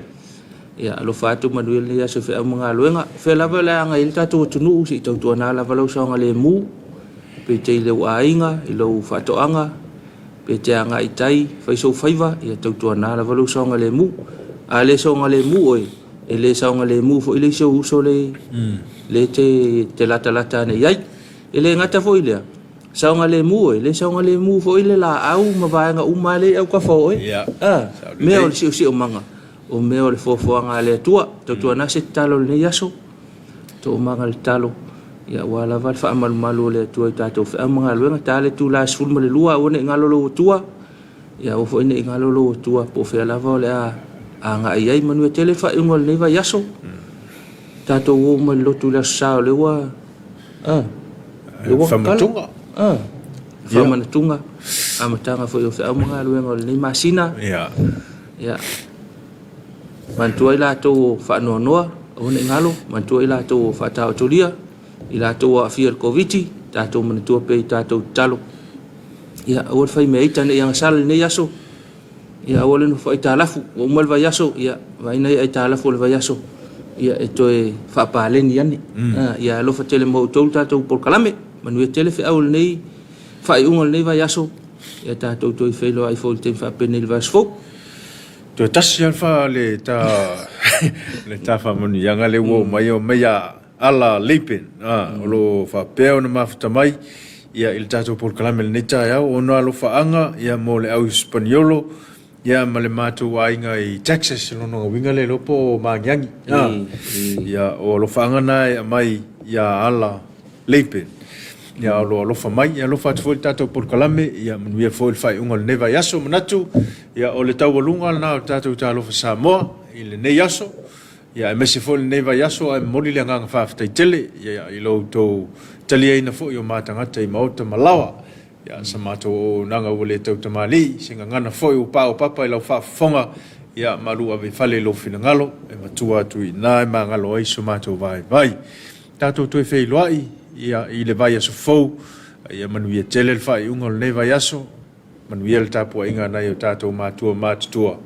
Speaker 2: ia alofa atu manuia lenei aso i feau ma galuega. O fea lava o le a agai ai le tatou atunuu se i tautuana lava lau saogalemu pe te i lou aiga i lou faatoaga pe te agai i tai fai sou faiva ia tautuana lava lou saogalemu. A le saogalemu oe e le saogalemu foi le isi ou uso le le te te latalata ane i ai. E le gata foi i lea, saogalemu oe, le saogalemu foi le laau ma vaega uma lea e i autafa o oe.
Speaker 1: Yeah.
Speaker 2: A, mea o le siosiomaga, o mea o le foafoaga a le Atua. Tautuana se tatalo i lenei aso, toomaga le tatalo, ia aua lava le faamalumalu o le Atua i tatou feau ma galuega. Ta le itula e 12, aua ne i galo lou Atua. Ia aua foi ne i galo lou Atua po o fea lava o le a agai i ai. Manuia tele le faaiuga o lenei vaiaso. Tatou o uma i le lotu i le Aso Sa o lea ua a lea ua
Speaker 1: Faamanatuga.
Speaker 2: A faamanatuga amataga foi o feau ma galuega o lenei masina.
Speaker 1: Ia.
Speaker 2: Ia manatua i latou o faanoanoa, aua ne i galo, manatua i latou o faataotolia, i latou o aafia i le Koviti, tatou manatua pea i tatou tatalo. Ia, aua le fai mea ita ne i agasala i lenei aso. Ia, aua le nofo aitalafu. Ua uma le vaiaso, ia, vaai nai aitalafu o le vaiaso, ia, e toe faapaleni ane. Ia alofa tele mo outou le tatou polokalame. Manuia tele feau o lenei faaiuga o lenei vaiaso. Ia tatou toe feiloai foi i le taimi faapenei i le vaiaso fou.
Speaker 1: Toe tasi lava le fa le ta le ta faamanuiaga lea ua oo mai, oo mai ia Ala Lapen, o lo o faapea ona mafuta mai ia i le tatou polokalame i lenei taeao, ona alofaaga ia mo le au Sipaniolo ia ma le matou aiga i Texas, o lona uiga le iloa po o Magiagi. Ia o alofaaga na e aumai ia Ala Lapen. Ia o lo o alofa mai, ia alofa atu foi le tatou polokalame, ia manuia foi le faaiuga o lenei vaiaso. Manatu, ia o le taualuga lena o le tatou Talofa Samoa i lenei aso. Ia aemaise foi lenei vaiaso ae momoli le agaga faafetai tele i lo outou taliaina foi o ma tagata i maota ma laoa. Ia sa matou auaunaga ua le tautamalii, se gagana foi ua paopapa i lau faafofoga, ia malu ave i fale i lou finagalo, e matua atu i ina e magalo ai so matou vaivai. Tatou toe feiloai ia i le vaiaso fou, ia manuia tele le faaiuga o lenei vaiaso. Manuia le tapuaiga a nai o tatou matua matutua.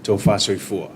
Speaker 1: Tofa soifua.